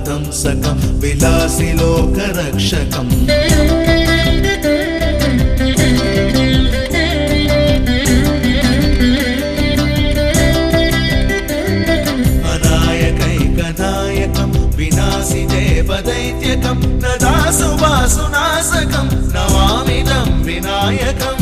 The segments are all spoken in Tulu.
नरध्वंसकं विलासि लोकरक्षकम्। अनायकैकनायकं विनाशि देवदैत्यकं नदासुवासुनासकं नमामिदं विनायकम्।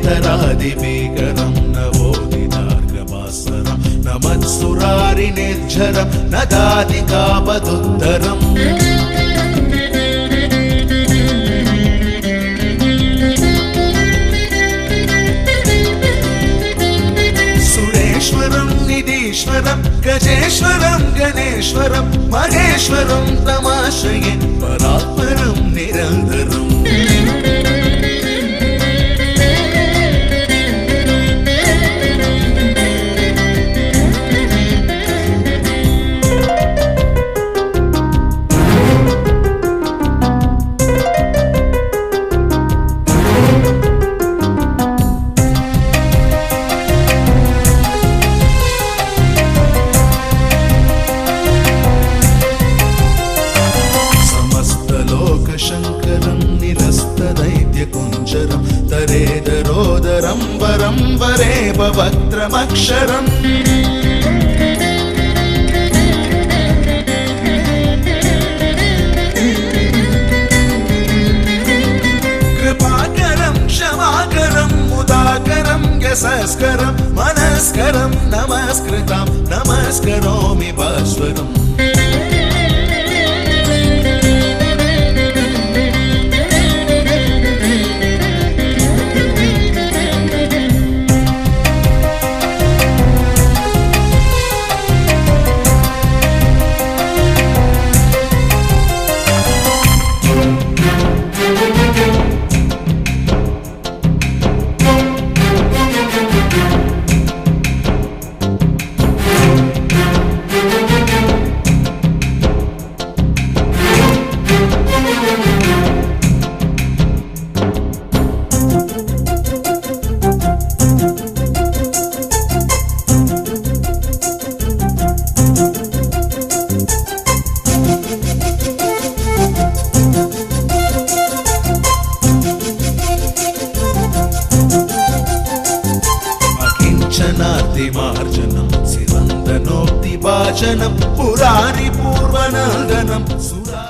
नदेतरादिभीकरं नवोदितार्कभास्वरं नमत्सुरारिनिर्झरं नदादिकापदुत्तरम्। सुरेश्वरं निधीश्वरं गजेश्वरं गणेश्वरं महेश्वरं तमाश्रये परात्परं निरन्तरम्। समस्तलोकशङ्करं निरस्तदैत्यकुञ्जरं तरेदरोदरं वरं वरेपवक्त्रमक्षरम्। कृपाकरं क्षमाकरं मुदाकरं यशस्करं मनस्करं नमस्कृतां नमस्करोमि भास्वरम्। अकिञ्चनार्तिमार्जनं सिरन्दनोक्तिवाचनं पुरारि पूर्वनन्दनं सुरा।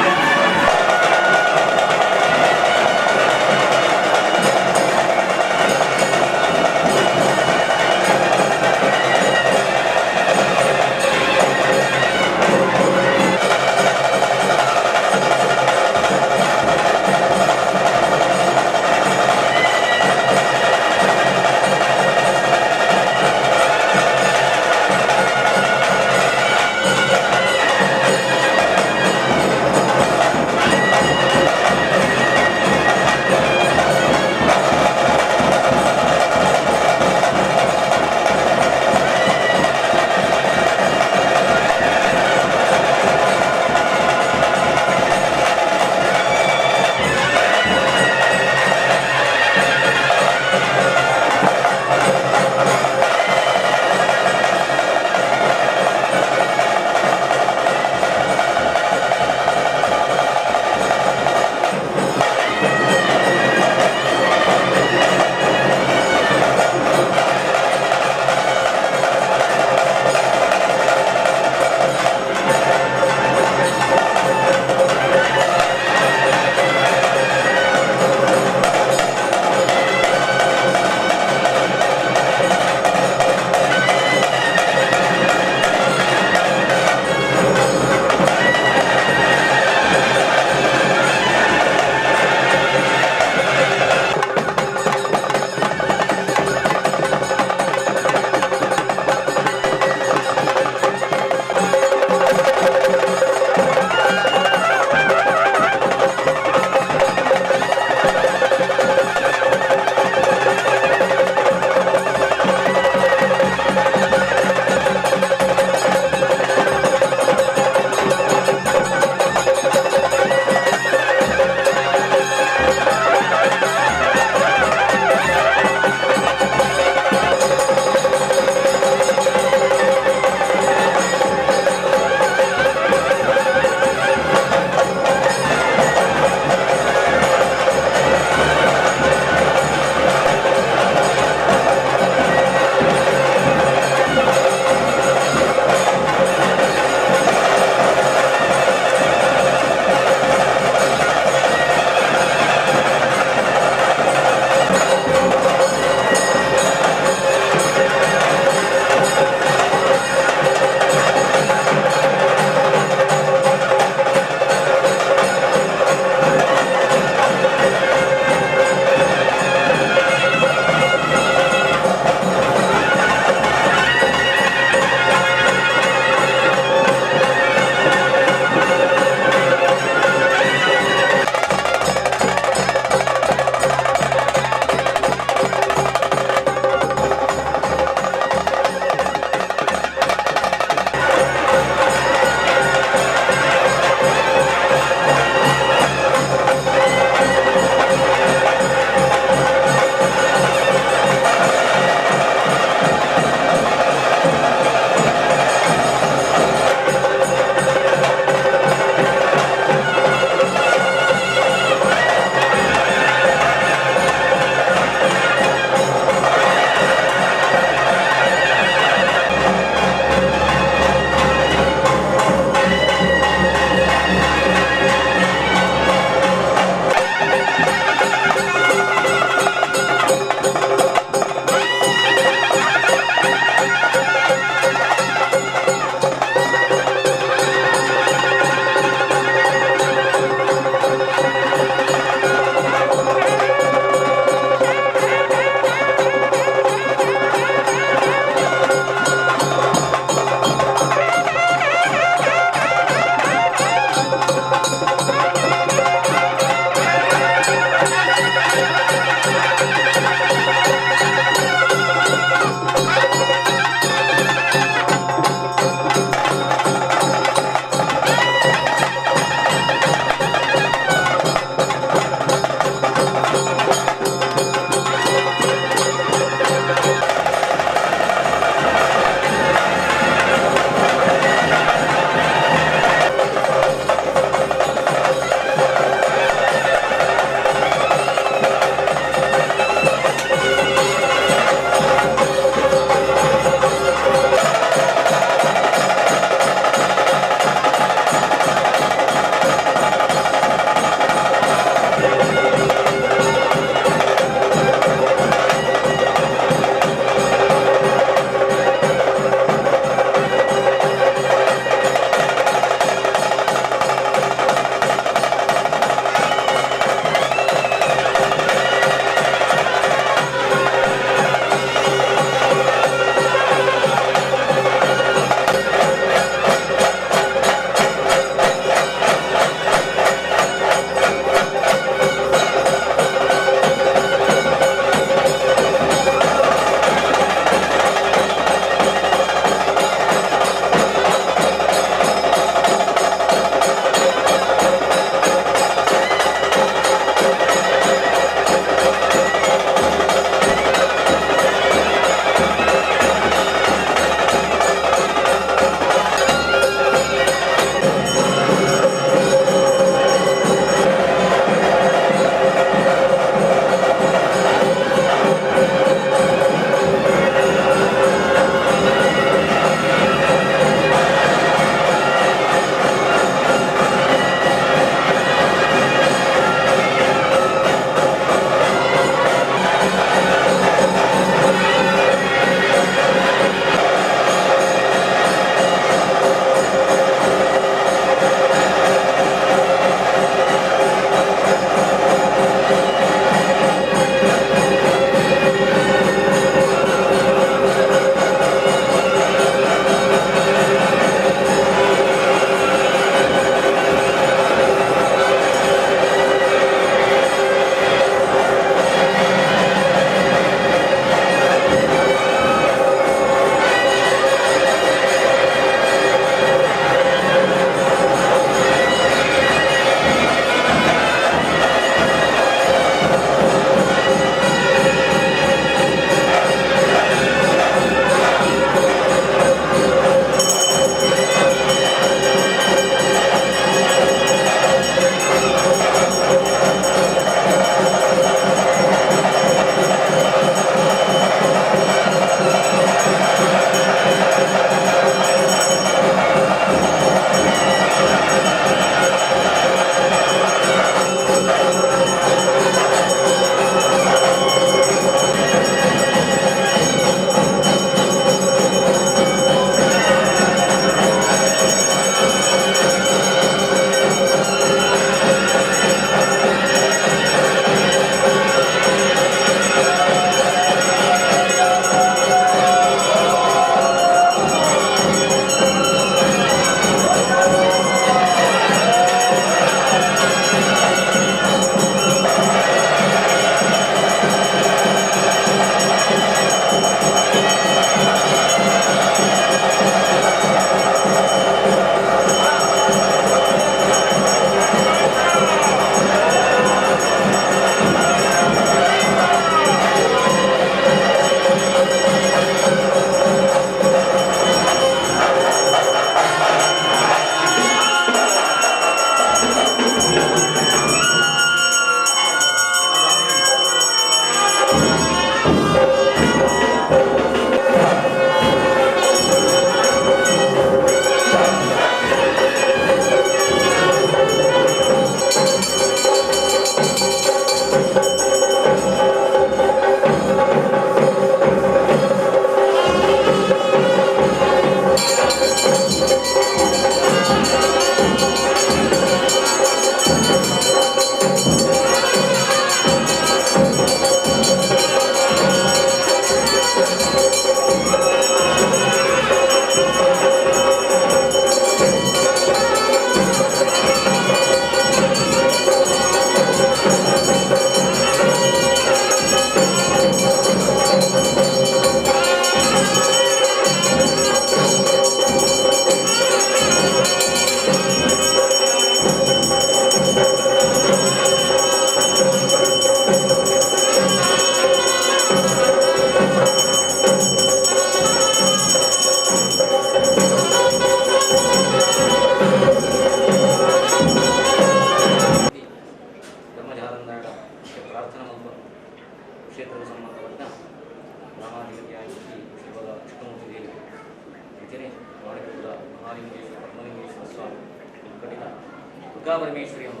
Durga Parameshwari ಅಮ್ಮ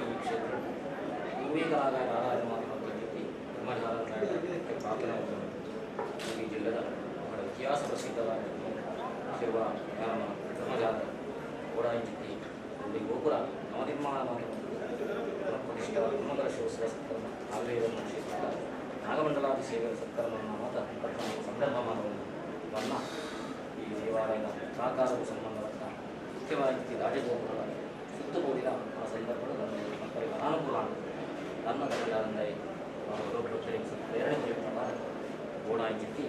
ಈ ಕ್ಷೇತ್ರ ಪೂರ್ವೀಕರಾದ ರಾಜಮಾತಿ ಪ್ರಾರ್ಥನೆ ಈ ಜಿಲ್ಲೆದ ಬಹಳ ಇತಿಹಾಸ ಪ್ರಸಿದ್ಧವಾದ ಶಿವ ನಮ್ಮ ಧರ್ಮಜಾತ ಓಡಾಂಚಿತ್ತಿ ಒಂದು ಗೋಪುರ ನವನಿರ್ಮಾಣ ಪ್ರತಿಷ್ಠ ಬ್ರಹ್ಮಕಲಶೋತ್ಸವ ಸತ್ಕರ್ಮ ನಾಗದೇವ ಕ್ಷೇತ್ರದ ನಾಗಮಂಡಲಾದಿ ಸೇವೆಯ ಸತ್ಕರ್ಮವನ್ನು ಮಾತ್ರ ಸಂದರ್ಭ ಬಣ್ಣ ಈ ದೇವಾಲಯದ ಪ್ರಾಕಾರವು ಸಂಬಂಧಪಟ್ಟ ಮುಖ್ಯವಾಗಿ ರಾಜಗೋಪುರದ ಸುತ್ತುಗೂಡಿದ ಆ ಸಂದರ್ಭಗಳು ನನ್ನ ಮಕ್ಕಳಿಗೆ ಅನಾನುಕೂಲ ಆಗುತ್ತದೆ. ನನ್ನ ಧರ್ಮಜಾರಂದೈ ಭಕ್ತರಿಗೆ ಪ್ರೇರಣೆ ಕೊಡುವ ಓಡಾಂಚಿತ್ತಿ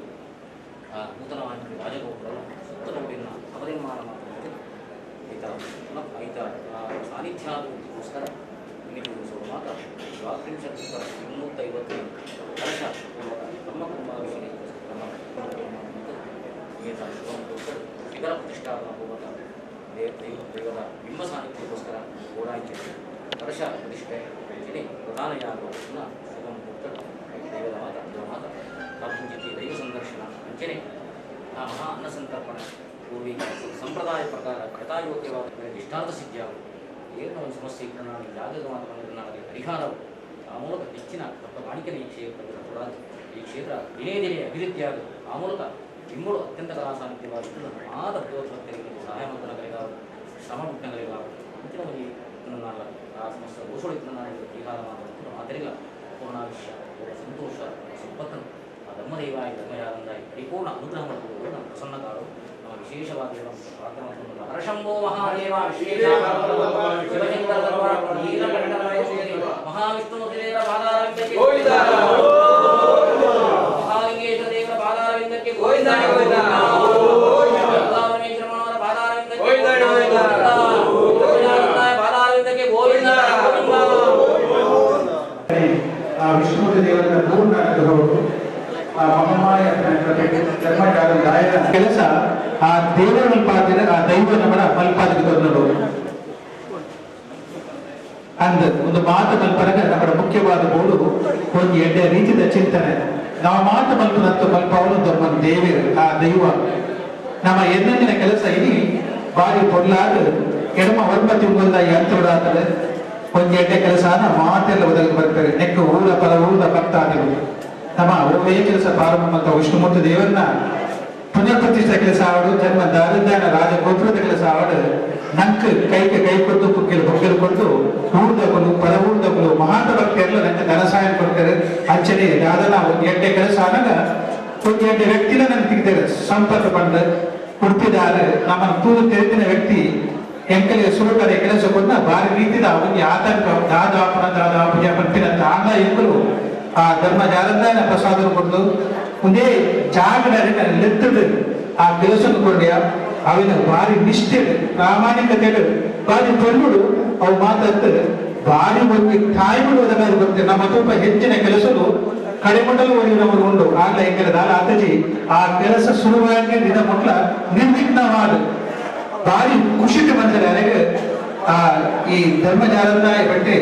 ಆ ನೂತನವಾಗಿ ರಾಜಗೋಪುರದ ಸುತ್ತಲೂಡಿನ ನವನಿರ್ಮಾಣ ಮಾಡುವಂತೆ ಈತ ಈತ ಸಾನ್ನಿಧ್ಯಾಭಿವೃದ್ಧಿಗೋಸ್ಕರ ಇನ್ನಿಟ್ಟು ಮಾತ್ರ ದ್ವಾತ್ರಿಂಶತ್ 350 ವರ್ಷ ಪೂರ್ವಕ ಬ್ರಹ್ಮಕುಂಭಾಭಿಷೇಕ ಈತ ಶಿಖರ ಪ್ರತಿಷ್ಠಾಪನಾ ಪೂರ್ವಕ ದೈವದ ಬಿಂಬ ಸಾನ್ನಿಧ್ಯಕ್ಕೋಸ್ಕರ ಓಡಾಯಿತು ಕಲಶ ಪ್ರತಿಷ್ಠೆ ಅಂಚನೆ ಪ್ರಧಾನ ಯಾಗವನ್ನು ಶುಭ ಮುಹೂರ್ತ ದೈವದ ಮಾತ ಮಾತ ಕಾಪುಂಚಿತಿ ದೈವ ಸಂದರ್ಶನ ಅಂಚನೆ ಆ ಮಹಾ ಅನ್ನ ಸಂತರ್ಪಣೆ ಪೂರ್ವೀಕ ಸಂಪ್ರದಾಯ ಪ್ರಕಾರ ಯಥಾಯೋಗ್ಯವಾದ ಇಷ್ಟಾರ್ಥ ಸಿದ್ಧಿಯಾಗು ಏನೋ ಒಂದು ಸಮಸ್ಯೆ ಇದ್ದ ನಾನು ಜಾಗೃತ ಮಾತ್ರ ಪರಿಹಾರವು ಆ ಮೂಲಕ ಹೆಚ್ಚಿನ ತಪ್ಪ ಕಾಣಿಕೆನ ಈ ಕ್ಷೇತ್ರದಲ್ಲಿ ಕೂಡ ಈ ಕ್ಷೇತ್ರ ದಿನೇ ದಿನೇ ಅಭಿವೃದ್ಧಿಯಾಗ ಆ ಮೂಲಕ ನಿಮ್ಮಳು ಅತ್ಯಂತ ಕಲಾ ಸಾನ್ನಿಧ್ಯವಾಗಿದ್ದು ಆದ ಭಗವದ್ಭಕ್ತರಿಗೆ ಸಹಾಯ ಮಂತ್ರಗಳಿಗಾವು ಶ್ರಮ ಬಿಟ್ಟಗಳಿಗಾವು ಅಂತಿಮ ನನ್ನ ಆ ಸಮಸ್ಯೆ ಘೋಷಣೆ ನಾನು ಪರಿಹಾರ ಮಾಡುವಂಥ ಮಾದರಿಗಳ ಪೂರ್ಣಾವಿಷ್ಯ ಪೂರ್ಣ ಸಂತೋಷ ಸಂಪತ್ತನ್ನು ಆ ಧರ್ಮದೈವಾಯಿ ಧರ್ಮಯಾದಂದಾಯಿ ಪರಿಪೂರ್ಣ ಅನುಗ್ರಹ ಮಾಡಿಕೊಳ್ಳುವುದು ನಮ್ಮ ಪ್ರಸನ್ನ ಕಾಳು ನಮ್ಮ ವಿಶೇಷವಾಗಿ ಪ್ರಾರ್ಥನೆ ಹರಶಂಭೋ ಮಹಾದೇವ ವಿಶೇಷ ಮಹಾವಿಷ್ಣು ದೇವರ ಪಾದಾರವಿಂದಕ್ಕೆ ಗೋವಿಂದ, ಮಹಾಲಿಂಗೇಶ್ವರ ದೇವರ ಪಾದಾರವಿಂದಕ್ಕೆ ಗೋವಿಂದ, ಗಂಗಾಪರಮೇಶ್ವರನವರ ಪಾದಾರವಿಂದಕ್ಕೆ ಗೋವಿಂದ, ಪಾದಾರವಿಂದಕ್ಕೆ ಗೋವಿಂದ. ಆ ವಿಷ್ಣುಮೂರ್ತಿ ದೇವರ ಪೂರ್ಣ ಅನುಗ್ರಹವು ಆ ಮಹಾಮಾಯ ಧರ್ಮಜಾಲದಾಯನ ಕೆಲಸ ಆ ದೇವರ ಮಲ್ಪಾದಿರ ಆ ದೈವ ನಮ್ಮಡ ಮಲ್ಪಾದಿಗೆ ತೊಂದರು ಅಂದ ಒಂದು ಮಾತು ಮಲ್ಪನಗ ನಮ್ಮ ಮುಖ್ಯವಾದ ಬೋಡು ಒಂದು ಎಡ್ಡೆ ರೀತಿಯ ಚಿಂತನೆ. ನಾವು ಮಾತು ಮಲ್ಪನಂತ ಮಲ್ಪವನು ನಮ್ಮ ದೇವರು ಆ ದೈವ ನಮ್ಮ ಎನ್ನೆಂದಿನ ಕೆಲಸ ಇಲ್ಲಿ ಬಾರಿ ಪೊರ್ಲಾದ ಎಡಮ ಒರ್ಮ ತಿಂಗಳ ಯಂತ್ರಗಳಾಗ್ತದೆ. ಒಂದು ಎಡ್ಡೆ ಕೆಲಸ ಮಾತೆಲ್ಲ ಒದಗಿ ಬರ್ತಾರೆ. ನೆಕ್ಕು ಊರ ಪರ ಊರ ಭಕ್ತಾದಿಗಳು ನಮ್ಮ ಒಳ್ಳೆಯ ಕೆಲಸ ಪ್ರಾರಂಭ ಮತ್ತು ವಿಷ್ಣುಮೂರ್ತಿ ದೇವರನ್ನ ಪುನರ್ಪ್ರತಿಷ್ಠೆ ಕೆಲಸ ಆಡು ಜನ್ಮ ದಾರಿದ್ದಾನ ರಾಜಗೋಪುರದ ಕೆಲಸ ಆಡು ನಂಕ್ ಕೈಗೆ ಕೈ ಕೊಟ್ಟು ಪುಕ್ಕೆಲು ಪುಕ್ಕೆಲು ಕೊಟ್ಟು ಊರ್ದಗಳು ಪರ ಊರ್ದಗಳು ಮಹಾಂತ ಭಕ್ತಿಯೆಲ್ಲ ನಂಗೆ ಧನಸಹಾಯ ಕೊಡ್ತಾರೆ. ಅಂಚನೆ ದಾದನ ಒಂದು ಎಡ್ಡೆ ಕೆಲಸ ಆದಾಗ ಒಂದು ಎಡ್ಡೆ ವ್ಯಕ್ತಿನ ನಂಗೆ ತೆಗಿತಾರೆ ಸಂಪರ್ಕ ಬಂದ ಕೊಡ್ತಿದ್ದಾರೆ. ನಮ್ಮನ್ನು ತೂರು ತೆರೆದಿನ ವ್ಯಕ್ತಿ ಎಂಕಲಿಗೆ ಸುರುಕರೆ ಕೆಲಸ ಕೊಟ್ಟ ಬಾರಿ ರೀತಿದ ಅವನಿಗೆ ಆತಂಕ ದಾದಾಪನ ದಾದಾಪುಜ ಪಟ್ಟಿನಂತ ಆಂಗ್ಲ ಎಂಕಲು ಆ ಧರ್ಮ ಜಾರಂದಾನ ಪ್ರಸಾದ ಕೊಡ್ದು ಒಂದೇ ಜಾಗದ ಲೆತ್ತದು ಆ ಕೆಲಸ ಕೊಡ್ಯ ಅವಿನ ಭಾರಿ ನಿಷ್ಠೆ ಪ್ರಾಮಾಣಿಕತೆ ಭಾರಿ ತೊಂಬುಡು ಅವು ಮಾತಾಡ್ತ ಭಾರಿ ಒಂದು ತಾಯ್ಬಿಡು ಅದನ್ನ ಬರ್ತೇವೆ. ನಮ್ಮ ತುಂಬ ಹೆಚ್ಚಿನ ಕೆಲಸಲು ಕಡೆಮಂಡಲ ಒಡೆಯನವರು ಉಂಡು ಆಗ್ಲ ಎಂಕಲ ದಾಲ ಆತಜಿ ಆ ಕೆಲಸ ಶುರುವಾಗಿ ದಿನ ಮೊಟ್ಲ ನಿರ್ವಿಘ್ನವಾದ ಭಾರಿ ಖುಷಿಗೆ ಬಂದರೆ ಅರೆಗೆ ಆ ಈ ಧರ್ಮಜಾಲಂದಾಯ ಬಟ್ಟೆ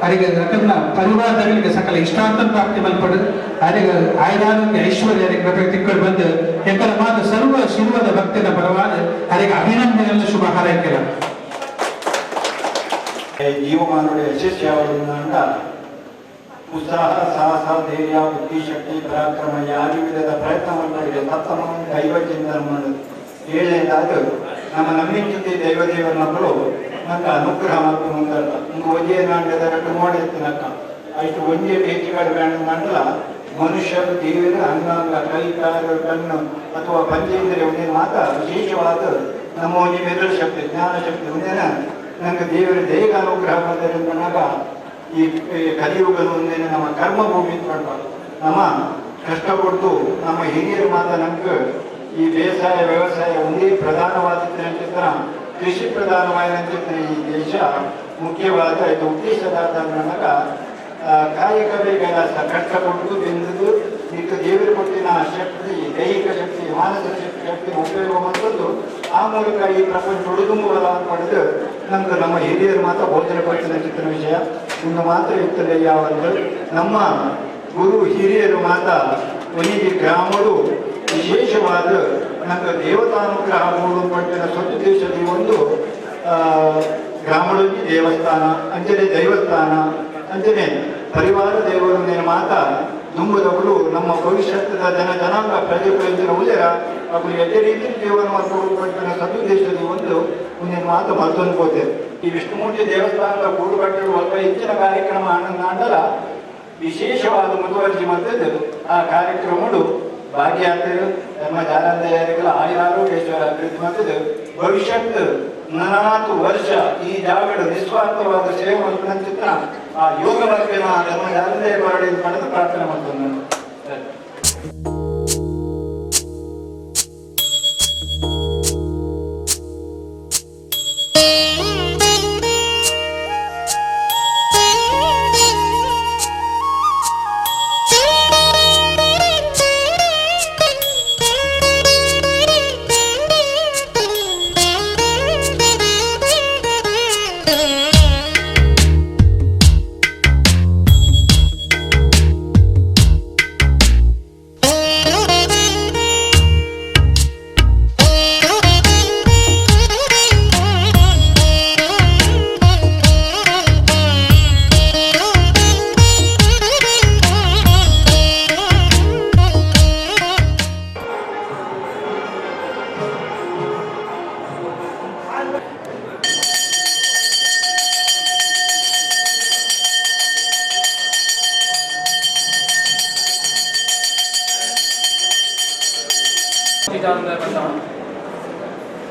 ಅರಿಗೆ ರಕಮ್ನ ಪರಿವಾರಗಳಿಗೆ ಸಕಲ ಇಷ್ಟಾರ್ಥ ಪ್ರಾಪ್ತಿ ಮಲ್ಪಡು ಅರೆಗೆ ಆಯುರಾರೋಗ್ಯ ಐಶ್ವರ್ಯ ಅರೆಗೆ ಕೃಪೆ ತಿಕ್ಕಳು ಬಂದು ಎಂಕಲ ಮಾತು ಸರ್ವ ಶಿವದ ಭಕ್ತಿನ ಪರವಾದ ಅರೆಗೆ ಅಭಿನಂದನೆಯನ್ನು ಶುಭ ಹಾರೈಕೆಲ. ಜೀವಮಾನದ ಯಶಸ್ವಿ ಉತ್ಸಾಹ ಸಾಹಸ ಧೈರ್ಯ ಬುದ್ಧಿ ಶಕ್ತಿ ಪರಾಕ್ರಮ ಯಾರು ವಿಧದ ಪ್ರಯತ್ನವನ್ನು ಇದೆ ತತ್ತಮ ದೈವ ಚಿಂತನೆ ಮಾಡೋದು. ಏಳನೇದಾದ ನಮ್ಮ ನಂಬಿಕೆ ದೈವದೇವರ ಮಕ್ಕಳು ನಂಗೆ ಅನುಗ್ರಹ ಮತ್ತು ಮುಂದಲ್ಲ ಒಂದು ಒಂಜೇ ನಾಂಡದ ಎರಡು ಮೋಡ ಎತ್ತಿನಕ್ಕ ಅಷ್ಟು ಒಂಜೇ ಹೆಚ್ಚು ಕಡಿಮೆ ಮಂಡಲ ಮನುಷ್ಯರು ದೇವರ ಅಂಗಾಂಗ ಕೈ ಕಾಲು ಕಣ್ಣು ಅಥವಾ ಪಂಚೇಂದ್ರಿಯ ಒಂದೇ ಮಾತ್ರ ವಿಶೇಷವಾದ ನಮ್ಮ ಒಂಜಿ ಮೆದುಳು ಶಕ್ತಿ ಜ್ಞಾನ ಶಕ್ತಿ ಒಂದೇನ ನಂಗೆ ದೇವರ ದೇಹ ಅನುಗ್ರಹ ಬಂದರೆ ಈ ಕಲಿಯುಗದ ಒಂದೇನೆ ನಮ್ಮ ಕರ್ಮಭೂಮಿ ಅಂತ ನಮ್ಮ ಕಷ್ಟಪಟ್ಟು ನಮ್ಮ ಹಿರಿಯರು ಮಾತ್ರ ನಮ್ಗೆ ಈ ಬೇಸಾಯ ವ್ಯವಸಾಯ ಒಂದೇ ಪ್ರಧಾನವಾದ ಕೃಷಿ ಪ್ರಧಾನವಾದ ಈ ದೇಶ ಮುಖ್ಯವಾದ ಇದು ಉದ್ದೇಶದಾದ ನನಗ ಕಾಯಕವೇ ಕೈಲಾಸ ಕಷ್ಟಪಟ್ಟು ಬೆಂದು ಇಟ್ಟು ದೇವರು ಕೊಟ್ಟಿನ ಶಕ್ತಿ ದೈಹಿಕ ಶಕ್ತಿ ಮಾನಸಿಕ ಶಕ್ತಿ ಉಪಯೋಗ ಮತ್ತೊಂದು ಆ ಮೂಲಕ ಈ ಪ್ರಪಂಚ ಉಡುದುಂಬುವಲ್ಲ ಪಡೆದು ನಮ್ಗೆ ನಮ್ಮ ಹಿರಿಯರು ಮಾತ್ರ ಬೋಧನೆ ಪಟ್ಟಿನ ಚಿತ್ರ ವಿಷಯ ಇನ್ನು ಮಾತ್ರ ಇರ್ತದೆ. ಯಾವಂದ್ರೆ ನಮ್ಮ ಗುರು ಹಿರಿಯರು ಮಾತ್ರ ಒಂಜಿ ಗ್ರಾಮಡು ವಿಶೇಷವಾದ ನಮ್ಗೆ ದೇವತಾನುಗ್ರಹ ಮೂಡುಪಟ್ಟಿನ ಸ್ವಚ್ಛ ದೇಶದ ಒಂದು ಗ್ರಾಮಡೊಂಜಿ ದೇವಸ್ಥಾನ ಅಂಚನೆ ದೈವಸ್ಥಾನ ಅಂಚನೆ ಪರಿವಾರ ದೇವರು ಮಾತ ದುಂಬುದವರು ನಮ್ಮ ಭವಿಷ್ಯದ ಜನ ಜನಾಂಗ ಪ್ರಜೆ ಪ್ರಯೋಜನ ಉಳ್ಳರ ಅವು ಎಡ್ಡೆ ರೀತಿ ಜೀವನ ಪಂಪಿನ ಸದುದ್ದೇಶದ ಒಂದು ಮುಂದಿನ ಮಾತು ಮತ್ತೊಂದು ಪೋತೆ. ಈ ವಿಷ್ಣುಮೂರ್ತಿ ದೇವಸ್ಥಾನದ ಕೂಡುಕಟ್ಟಲು ಅಲ್ಪ ಹೆಚ್ಚಿನ ಕಾರ್ಯಕ್ರಮ ಆನಂದ ವಿಶೇಷವಾದ ಮುತುವರ್ಜಿ ಮತ್ತದು ಆ ಕಾರ್ಯಕ್ರಮಡು ಭಾಗ್ಯಾತರು ನಮ್ಮ ಜಾರಂದಯಾರಿಗಳ ಆಯುರಾರೋಗ್ಯೇಶ್ವರ ಅಭಿವೃದ್ಧಿ ಮತ್ತದು ಭವಿಷ್ಯತ್ ನನಾತು ವರ್ಷ ಈ ಜಾಗಡು ನಿಸ್ವಾರ್ಥವಾದ ಸೇವೆ ಚಿತ್ರ ಆ ಯೋಗ ವರ್ಗನ ನಮ್ಮ ಜಾರಂದಯ ಕೊರಡೆ ಪಡೆದು ಪ್ರಾರ್ಥನೆ ಮಾಡ್ತೇನೆ ನಾನು.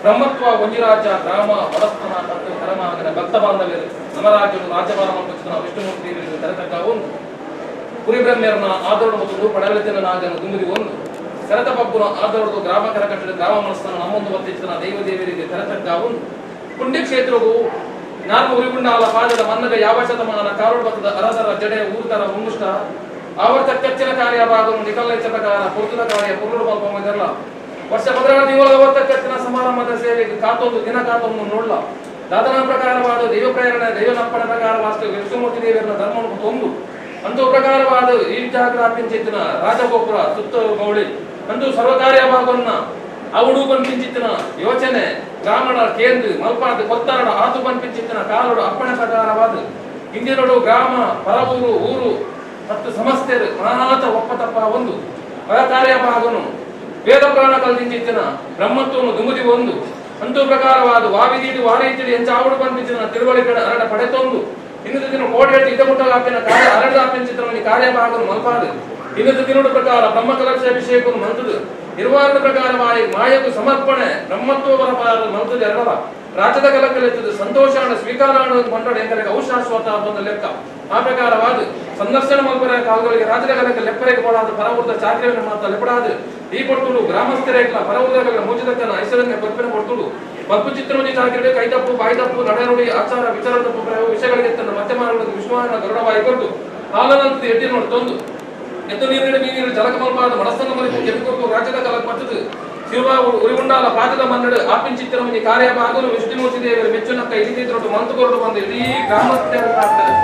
ಬ್ರಹ್ಮತ್ವ ಒಂಜಿರಾಜ ಗ್ರಾಮ ವಡಸ್ಥಾನ ಮತ್ತು ಕರಮಾಗನ ಭಕ್ತ ಬಾಂಧವ್ಯರು ನಮ್ಮ ರಾಜ್ಯವು ರಾಜ್ಯಭಾರ ಮಲ್ಪುಚಿತನ ವಿಷ್ಣುಮೂರ್ತಿ ಕರೆತಕ್ಕ ಒಂದು ಕುರಿಬ್ರಹ್ಮ್ಯರನ ಆದರಡು ಮತ್ತು ಪಡಲಿತನ ನಾಗನ ದುಂಗುರಿ ಒಂದು ಸೆರತ ಪಬ್ಬುನ ಆದರಡು ಗ್ರಾಮ ಕರಕಟ್ಟಡ ಗ್ರಾಮ ಮನಸ್ಥಾನ ನಮ್ಮೊಂದು ಒತ್ತಿಚಿತನ ದೈವ ದೇವರಿಗೆ ಕರೆತಕ್ಕ ಒಂದು ಪುಣ್ಯಕ್ಷೇತ್ರವು ನಾನು ಉರಿಗುಂಡಾಲ ಪಾದದ ಮನ್ನಗ ಯಾವ ಶತಮಾನ ಕಾರುಡು ಬತ್ತದ ಅರಸರ ಜಡೆ ಊರ್ತರ ಮುಂಗುಷ್ಟ ಆವರ್ತ ಕಚ್ಚಿನ ಕಾರ್ಯ ಭಾಗನು ನಿಕಲ್ಲೆಚ್ಚ ಪ್ರಕಾರ ಪುರ್ತದ ಕಾರ್ಯ ಪುರುಡು ಮಲ್ಪೊಂದಿರಲ್ಲ ವರ್ಷ 16 ತಿಂಗಳ ಆವರ್ತ ಕಚ್ಚಿನ ಸಮಾರಂಭದ ಸೇವೆಗೆ ಕಾತೊಂದು ದಿನ ಕಾತೊಂದು ನೋಡ್ಲ ದಾದನ ಪ್ರಕಾರವಾದ ದೈವ ಪ್ರೇರಣೆ ದೈವನಪ್ಪನ ಪ್ರಕಾರವಾದ ವಿಷ್ಣುಮೂರ್ತಿ ದೇವರನ್ನ ಧರ್ಮವನ್ನು ತೊಂದು ಅಂತೂ ಪ್ರಕಾರವಾದ ಈ ಜಾಗ್ರಾಪಿಂಚಿತ್ತಿನ ರಾಜಗೋಪುರ ಸುತ್ತ ಗೌಳಿ ಅಂತೂ ಸರ್ವಕಾರ್ಯ ಭಾಗವನ್ನ ಅವಡು ಪನ್ಪಿಂಚಿತ್ತಿನ ಯೋಚನೆ ಗ್ರಾಮಣ ಕೇಂದ್ರ ಮಲ್ಪಾದ ಕೊತ್ತಾರಡ ಆತು ಪನ್ಪಿಂಚಿತ್ತಿನ ಕಾಲೋಡು ಅಪ್ಪಣೆ ಪ್ರಕಾರವಾದ ಇಂದಿನೋಡು ಗ್ರಾಮ ಪರವೂರು ಊರು ಮತ್ತು ಸಮಸ್ತೆರು ಮಾತ ಒಪ್ಪತಪ್ಪ ಒಂದು ಕಾರ್ಯ ಭಾಗನು ವೇದ ಪುರಾಣ ಕಲ್ದಿಂಚಿತ್ತಿನ ಬ್ರಹ್ಮತ್ವನು ದುಮುದಿ ಒಂದು ಅಂತೂ ಪ್ರಕಾರವಾದ ವಾವಿದೀಡು ವಾರೀತಿಡು ಎಂಚ ಆವಡು ಪನ್ಪಿಂಚಿನ ತಿಳುವಳಿಕೆ ಅರಡ ಪಡೆತೊಂದು ಇನ್ನದ ದಿನ ಕೋಡಿ ಹೇಳ್ತಿ ಇದ ಮುಟ್ಟಲಾಪಿನ ಕಾರ್ಯ ಅರಡ ಅಪ್ಪಿಂಚಿತ್ರವನಿ ಕಾರ್ಯಭಾಗನು ಮಲ್ಪಾದು ಇನ್ನದ ದಿನೋಡು ಪ್ರಕಾರ ಬ್ರಹ್ಮ ಕಲಶ ಅಭಿಷೇಕನು ಮಂತದು ನಿರ್ವಾರದ ಪ್ರಕಾರವಾಗಿ ಮಾಯಕು ಸಮರ್ಪಣೆ ಬ್ರಹ್ಮತ್ವ ಪರಪಾದ ಮಂತದ ಎರಡವ ರಾಜ್ಯದ ಕಲಕಲೆತ್ತದು ಸಂತೋಷ ಸ್ವೀಕಾರ ಕೊಂಡಾಡ ಎಂಕಲೆಗೆ ಔಶಾಶ್ವತ ಬಂದ ಲೆಕ್ಕ. ಆ ಪ್ರಕಾರವಾದ ಸಂದರ್ಶನ ಮಲ್ಪರ ಕಾಲಗಳಿಗೆ ರಾಜ್ಯದ ಕಲಕ ಲೆಪ್ಪರೆಗೆ ಬೋಡಾದ ಪರವೂರ್ದ ಚಾಕ್ರಿಯನ್ನು ಮಾತ್ರ ಲೆಪ್ಪಡಾದು ಈ ಪೊರ್ತುಡು ಗ್ರಾಮಸ್ಥರೇಗ್ಲ ಪರವೂರ್ದಗಳ ಮೂಜಿದಕ್ಕನ ಐಶ್ವರ್ಯ ಪರ್ಪಿನ ಪೊರ್ತುಡು ಪಲ್ಪು ಚಿತ್ರಮಂಜಿ ಚಾಕ್ರಿ ಕೈತಪ್ಪು ಬಾಯ್ತಪ್ಪು ನಡೆನುಡಿ ಆಚಾರ ವಿಚಾರ ತಪ್ಪು ಪ್ರಯೋಗ ವಿಷಯಗಳಿಗೆ ತನ್ನ ಮಧ್ಯಮಾನಗಳಿಗೆ ವಿಶ್ವಾನ ಗರುಡವಾಗಿ ಕೊಟ್ಟು ಹಾಲನಂತದ ಎಡ್ಡಿ ನೋಡಿ ತೊಂದು ಎತ್ತು ನೀರಿನ ಮೀನಿರು ಜಲಕ ಮಲ್ಪಾದ ಮನಸ್ಸನ್ನು ಮರಿತು ಕೆಮಿಕೊಟ್ಟು ರಾಜ್ಯದ ಕಲಕ ಮತ್ತದು ಶಿವ ಉರಿಗುಂಡಾಲ ಪಾದದ ಮನ್ನಡು ಆಪಿಂಚಿತ್ತಿರಮಂಜಿ ಕಾರ್ಯಭಾಗನು ವಿಷ್ಣುಮೂರ್ತಿ ದೇವರ ಮೆಚ್ಚುನಕ್ಕ ಇಲ್ಲಿದ್ರೊಟ್ಟು ಮಂತುಕೊರಡು ಬಂದು ಇಡೀ ಗ್ರಾಮಸ್ಥರ ಪ್ರಾರ್ಥನೆ.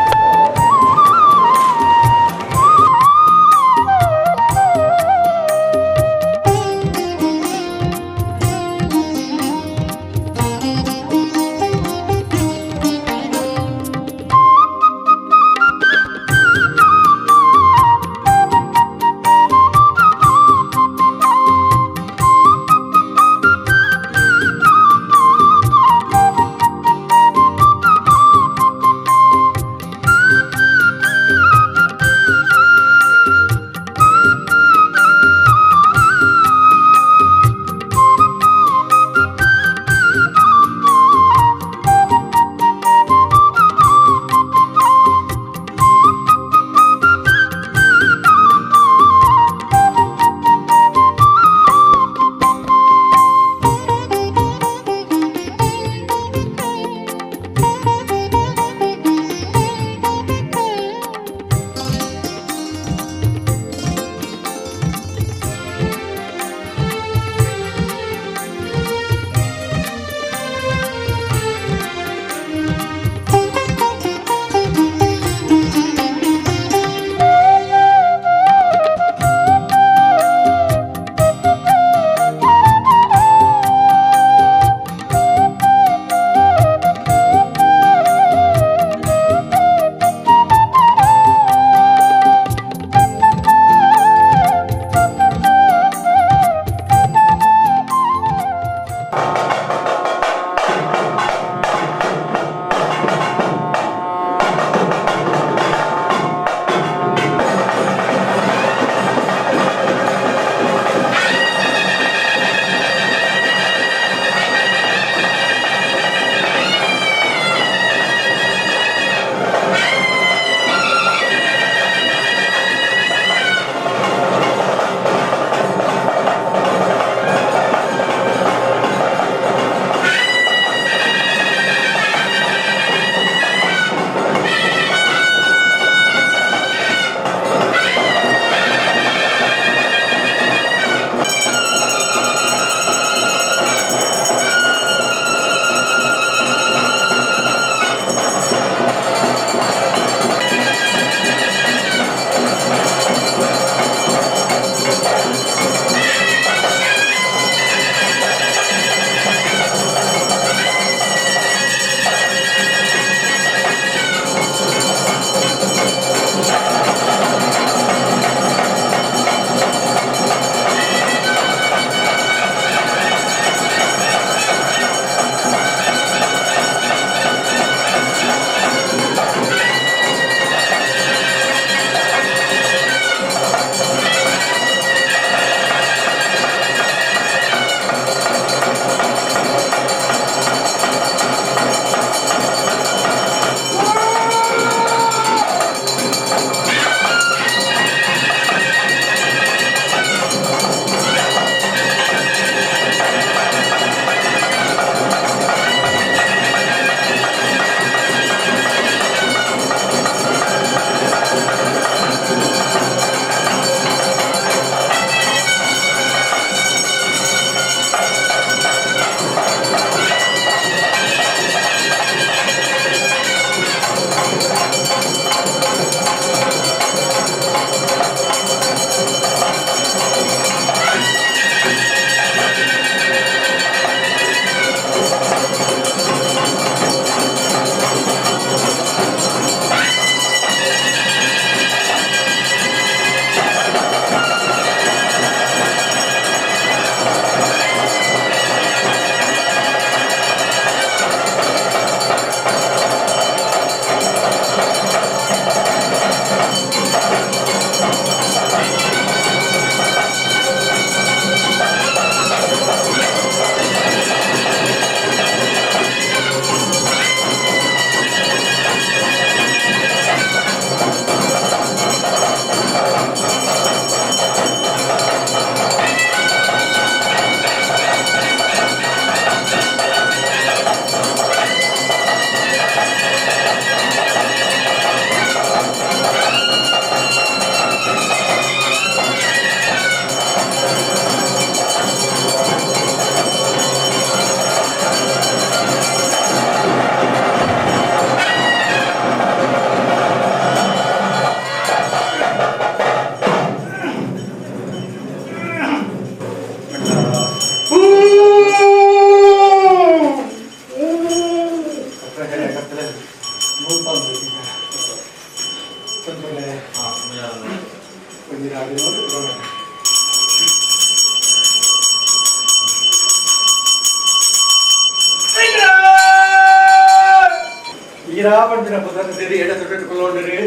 ಈರಾಪಂಡಿನ ಪುದರ್ ಎಡೆ ತೊಟ್ಟಿಟ್ಟುಕೊಳ್ಳೋಡಿರಿ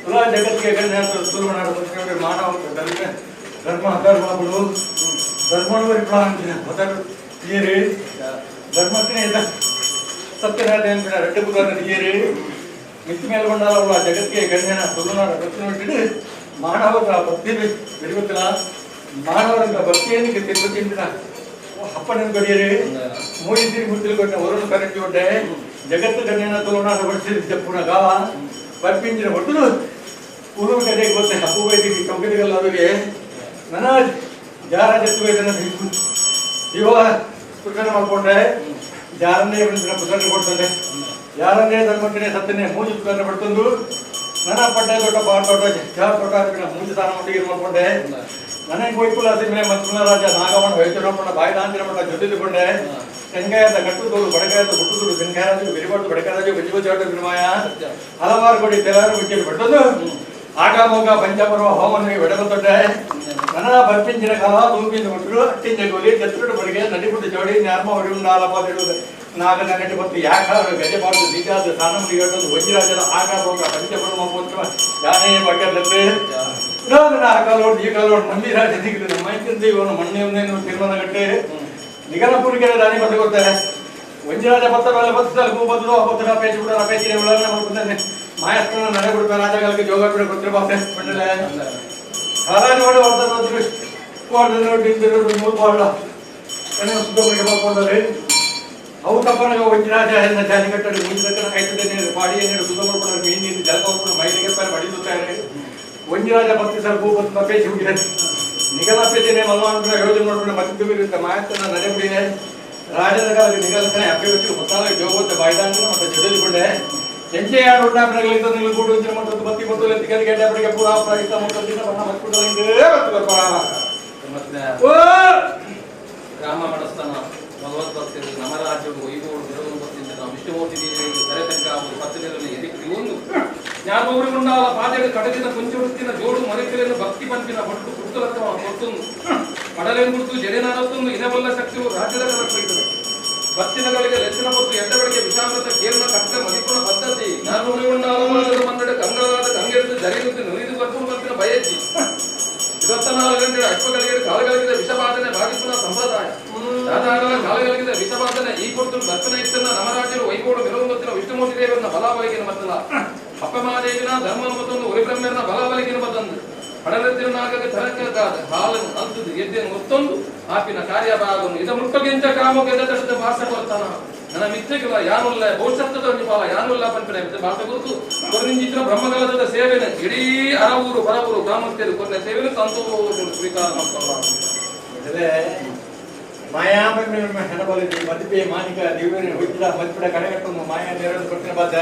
ತುಲಾ ಜಗತ್ತಿಗೆ ಗಣ್ಯ ತುಳುನಾಡು ಮಾನವ ಧರ್ಮ ಧರ್ಮ ಅಧರ್ಮ ಬಿಡು ಧರ್ಮನು ಪ್ರಾಂತಿನ ಪದರ್ ಏರಿ ಧರ್ಮತ್ತಿನ ಸತ್ಯನಾರಾಯಣ ರೆಡ್ಡಿ ಪುದರ್ ಏರಿ ಮಿತ್ತಿ ಮೇಲ್ಗೊಂಡಾಲ ಜಗತ್ತಿಗೆ ಗಣ್ಯನ ತುಳುನಾಡು ರತ್ನ ಮಾನವರ ಭಕ್ತಿ ಬೆಳೆಯುತ್ತಿಲ್ಲ ಮಾನವರ ಭಕ್ತಿಯನ್ನು ತಿರುಪತಿಯಿಂದ ಅಪ್ಪನ ಗಡಿಯರಿ ಮೂಡಿ ತಿರುಗುತ್ತಿಲು ಕೊಟ್ಟ ವರುಣ ಕರೆಂಟಿ ಕೊಟ್ಟೆ ಜಗತ್ತು ಗಣ್ಯನ ತುಳುನಾಡು ಹೊಡಿಸಿದ ಪುನಃ ಗಾವ ಬರ್ಪಿಂಜಿನ ಹೊಟ್ಟಲು ಪೂರ್ವ ಕಡೆ ಗೊತ್ತೆ ಹಪ್ಪು ಬೈದಿಗೆ ಚೌಕದಿಗಲ್ಲವರಿಗೆ ನನ್ನ ಜಾರ ಜತ್ತು ಬೈದನ ಇವ ಪುಸ್ತಕ ಮಾಡ್ಕೊಂಡೆ ಜಾರನ್ನೇ ಪುಸ್ತಕ ಕೊಡ್ತಾನೆ ಯಾರನ್ನೇ ಧರ್ಮಕ್ಕನೇ ಸತ್ತನೇ ಮೂಜು ಪುಸ್ತಕ ಪಡ್ತಂದು ನನ್ನ ಪಡ್ಡೆ ದೊಡ್ಡ ಬಾರ್ ದೊಡ್ಡ ಜಾರ ದೊಡ್ಡ ಮೂಜು ಸ್ಥಾನ ಮಟ್ಟಿಗೆ ಮಾಡ್ಕೊಂಡೆ ನನಗೆ ಕೊಯ್ಕುಲ ಸಿಮೆ ಮತ್ಮುಲ ರಾಜ ನಾಗವಣ ವೈದ್ಯರಪ್ಪನ ಬಾಯಿದಾಂತಿರ ಮಠ ಜೊತೆದುಕೊಂಡೆ ತೆಂಗಾಯದ ಕಟ್ಟುದೋಳು ಬಡಕಾಯದ ಹುಟ್ಟುದೋಳು ಬೆಂಗಾಯರಾಜು ಬಿರಿಬಾಟು ಬಡಕರಾಜು ಬಜ್ಜಿಬಜ್ಜಾಟ ವಿನಿಮಯ ಹಲವಾರು ಕೋಟಿ ತೆಲಾರು ಬಿಟ್ಟಿರು ಪಟ್ಟದು ಆಗಾಮೋಗ ಪಂಚಪರ್ವ ಹೋಮನಿಗೆ ಬೆಡಗತೊಡ್ಡೆ ನನ್ನ ಬರ್ಪಿಂಜಿನ ಕಾಲ ತೂಪಿಂದ ಕೊಟ್ಟರು ಅಟ್ಟಿಂಜ ಗೋಲಿ ಜತ್ರುಡು ಬಡಿಗೆ ನಡಿಪುಟ್ಟು ಜೋಡಿ ನ್ಯಾರ್ಮ ಹೊಡಿಯುಂಡಾಲಪಾದಿಡುವುದು ನಾಗನ ನಟಿ ಮತ್ತು ಯಾಕಾರು ಗಜಬಾರದು ದೀಜಾದ ಸ್ಥಾನಮುಡಿ ಹೇಳೋದು ವಜ್ರಾಜನ ಆಗಾಮೋಗ ಪಂಚಪರ್ವ ಮಹೋತ್ಸವ ಯಾನೇ ಬಗ್ಗದಲ್ಲಿ ಆ ಕಾಲೋಡು ಈ ಕಾಲೋಡು ನಂಬಿ ರಾಜ ದಿಗಿದು ನಮ್ಮ ಇವನು ಮಣ್ಣೆ ತೀರ್ಮಾನ ಕಟ್ಟೆ ನಿಗನಪುರಿಗೆ ದಾನಿ ಬಂದು ಕೊಡ್ತಾರೆ ಒಂಜರಾಜ ಪತ್ರ ಪತ್ರ ಬದಲು ಪತ್ರ ಪೇಚಿ ಬಿಡ ಪೇಚಿನ ಮಾಡ್ಕೊಂತಾನೆ ಮಾಯಸ್ಕನ ನಡೆ ಬಿಡ್ತಾರೆ ರಾಜಗಳಿಗೆ ಜೋಗ ಬಿಡ ಗೊತ್ತಿರ ಬಾಸೆ ಮಂಡಲೆ ಹಾರಾಜ ಮಾಡಿ ಹೊಡ್ತಾರೆ ಮೂರು ಪಾಡ ಸುಬ್ಬರಿಗೆ ಮಾಡ್ಕೊಂಡರೆ ಅವು ತಪ್ಪನಾಗ ಒಂಜರಾಜ ಎಲ್ಲ ಜಾಲಿ ಕಟ್ಟಡಿ ಮುಂಚೆ ಆಯ್ತದೆ ಪಾಡಿ ಏನೇನು ಸುತ್ತ ಮಾಡ್ಕೊಂಡ್ರೆ ಮೀನು ನೀರು ಜಲಕ ಹೋಗ್ಕೊಂಡು ಮೈಲಿಗೆ ಮಡಿಸುತ್ತಾರೆ ಒಂಜರಾಜ ಭಕ್ತಿ ಸರ್ ಭೂ ಬಂದು ಪೇಚಿ ಬಿಟ್ಟಿದೆ ನಿಗಲ ಪೇಚಿನೇ ಮಲ್ವಾನ್ ಯೋಜನೆ ಮಾಡ್ಕೊಂಡು ಮತ್ತೆ ಮಾಯಸ್ತನ ನಡೆ ಬಿಡಿದೆ ರಾಜನ ಕಾಲಕ್ಕೆ ನಿಗಲಕನೆ ಅಭ್ಯರ್ಥಿ ಹೊತ್ತಾಗ ಜೋಗೋತ ಬಾಯ್ದಾಂದ್ರೆ ಮತ್ತೆ ಜೊತೆಲಿಕೊಂಡೆ ಎಂಚೆ ಆಡು ಉಂಡಾಪಣೆಗಳಿಂದ ನೀವು ಕೂಡು ಇಂಚಿನ ಮತ್ತು ಬತ್ತಿ ಮತ್ತು ಎತ್ತಿಗೆ ಗೆಡ್ಡೆ ಪೂರಾ ಪ್ರಯುಕ್ತ ಮತ್ತು ಬಣ್ಣ ಮತ್ತೆ ಗ್ರಾಮ ಮಡಸ್ಥಾನ ಭಗವದ್ಭಕ್ತರು ನಮರಾಜ್ಯವು ವೈಭವ ಬೆರಗು ಭಕ್ತಿಯಿಂದ ನಾವು ವಿಷ್ಣುಮೂರ್ತಿ ದೇವರಿಗೆ ಸೆರೆ ತನಕ ಅವರು ಪತ್ತನೆಯಲ್ಲಿ ಎದಿಕ್ಕಿ ಒಂದು ಜ್ಞಾನೋರಿಗುಂಡಾಲ ಪಾದೆಗೆ ಕಡಲಿನ ಕುಂಚುಡುತ್ತಿನ ಜೋಡು ಮರಿಕೆಲೆಯನ್ನು ಭಕ್ತಿ ಪಂಪಿನ ಹೊಟ್ಟು ಕುರ್ತಲತ್ತ ಕೊರ್ತೊಂದು ಪಡಲೆನ್ ಗುರ್ತು ಜಡೆನಾರತ್ತೊಂದು ಇನಬಲ್ಲ ಶಕ್ತಿಯು ರಾಜ್ಯದ ಕಲಕ್ಕಿದೆ ಭಕ್ತಿನಗಳಿಗೆ ಲೆಚ್ಚಿನ ಹೊತ್ತು ಎಡ್ಡಬಳಿಗೆ ವಿಷಾಮೃತ ಕೇರಳ ಕಟ್ಟ ಮದಿಪುಣ ಪದ್ಧತಿ ಜ್ಞಾನೋರಿಗುಂಡಾಲ ಮನ್ನಡ ಕಂಗಳಾದ ಕಂಗೆಡುತ್ತು ಜರಿಯುತ್ತೆ ನುರಿದು ಬರ್ಪುಣ ಪಂಪಿನ ಬಯಚಿ 24 ಗಂಟೆ ಅಶ್ವಗಳಿಗೆ ಕಾಲಗಳಿಗೆ ವಿಷಬಾಧನೆ ಬಾಧಿಸುವ ಸಂಪ್ರದಾಯ ಸಾಧಾರಣ ಕಾಲಗಳಿಗೆ ವಿಷಬಾಧನೆ ಈ ಕೊಡ್ತು ಬರ್ಪನ ಇತ್ತನ್ನ ನಮರಾಜ್ಯರು ವೈಗೋಡು ಮೆರವೊಂದಿನ ವಿಷ್ಣುಮೂರ್ತಿ ದೇವರನ್ನ ಬಲಾಬಲಿಗೆ ಮತ್ತಲ್ಲ ಅಪ್ಪಮಾದೇವಿನ ಧರ್ಮನ ಮತ್ತೊಂದು ಉರಿಬ್ರಹ್ಮರನ ಬಲಾಬಲಿಗೆ ಮತ್ತೊಂದು ಪಡಲತ್ತಿನಾಗಕ್ಕೆ ತರಕಾದ ಹಾಲನ್ನು ಅಂತದ್ದು ಎದ್ದೆಯನ್ನು ಒತ್ತೊಂದು ಆಪಿನ ಕಾರ್ಯಭಾಗವನ್ನು ಇದ ಮುಟ್ಟಗೆಂಚ ಕಾಮಕ್ಕೆ ಎದ ಭಾಷೆ ಕೊಡ್ತಾನ ನನ್ನ ಮಿತ್ರಗಳ ಯಾನುಲ್ಲ ಭವಿಷ್ಯತ್ತದ ನಿಪಾಲ ಯಾನುಲ್ಲ ಪಂಪಿನ ಭಾಷೆ ಗುರುತು ಕೊರನಿಂಜಿತ್ರ ಬ್ರಹ್ಮಗಲದ ಸೇವೆನ ಇಡೀ ಅರವೂರು ಬರವೂರು ಗ್ರಾಮಸ್ಥರು ಕೊರನ ಸೇವೆಯನ್ನು ಸಂತೋಷ ಸ್ವೀಕಾರ ಮಾಡ್ಕೊಳ್ಳ ಮಾಯಾಮಿ ಹೆಣಬಲಿದೆ ಮದುವೆ ಮಾನಿಕ ದೇವರ ಹುಟ್ಟಿದ ಮದುವೆ ಕಡೆಗಟ್ಟೊಂದು ಮಾಯಾ ದೇವರನ್ನು ಕೊಟ್ಟಿನ ಬಾದ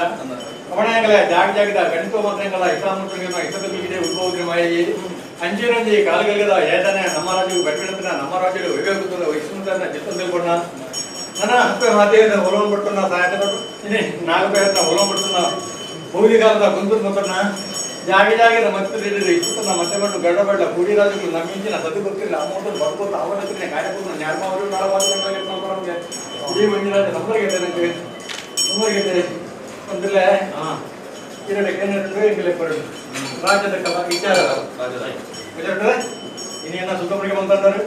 ಅವಣಂಗಲ ಜಾಗ ಜಾಗದ ಗಣಿತ ಮಾತ್ರಗಳ ಇಸಾಮುಟ್ಟಿನ ಇಸದಲ್ಲಿ ಉದ್ಭವದ ಮಾಯಿ ಅಂಜಿರಂಜಿ ಕಾಲಗಲದ ಏತನೆ ನಮ್ಮ ರಾಜ್ಯವು ಬೆಟ್ಟನ ನಮ್ಮ ರಾಜ್ಯದ ವಿವೇಕದ ವೈಷ್ಣುತನ ಚಿತ್ತಂದಿಲ್ಕೊಂಡ ನನ್ನ ಹಪ್ಪೆ ಮಾತೆಯ ಹೊಲವನ್ನು ಪಟ್ಟಣ ಸಹಾಯಕ ನಾಗಪೇಟ ಹೊಲವನ್ನು ಪಟ್ಟಣ ಭೂಮಿಗಾಲದ ಗುಂದೂರು ಮೊತ್ತಣ್ಣ ಜಾಗ ಜಾಗದ ಮತ್ತೆ ಇಸುತ್ತನ್ನ ಮತ್ತೆ ಬಂದು ಗಡಬೆಳ್ಳ ಕೂಡಿ ರಾಜುಗಳು ನಮ್ಮಿಂಚಿನ ಸದ್ದು ಗೊತ್ತಿಲ್ಲ ಅಮೌಂಟ್ ಬರ್ಬೋದು ಅವನತ್ರನೇ ಕಾರ್ಯಕ್ರಮ ನ್ಯಾಯಮಾವರು ನಮಗೆ ಈ ಮಂಜುರಾಜ ನಂಬರ್ಗೆ ನನಗೆ ನಂಬರ್ಗೆ ಒಂದಿಲ್ಲ இரண்டு கிணறு ರಾಜ್ಯದ ಕಲಾ ವಿಚಾರ ವಿಚಾರ ಇನಿ ಸುತ್ತಮುತ್ತ ಬಂತಾರೆ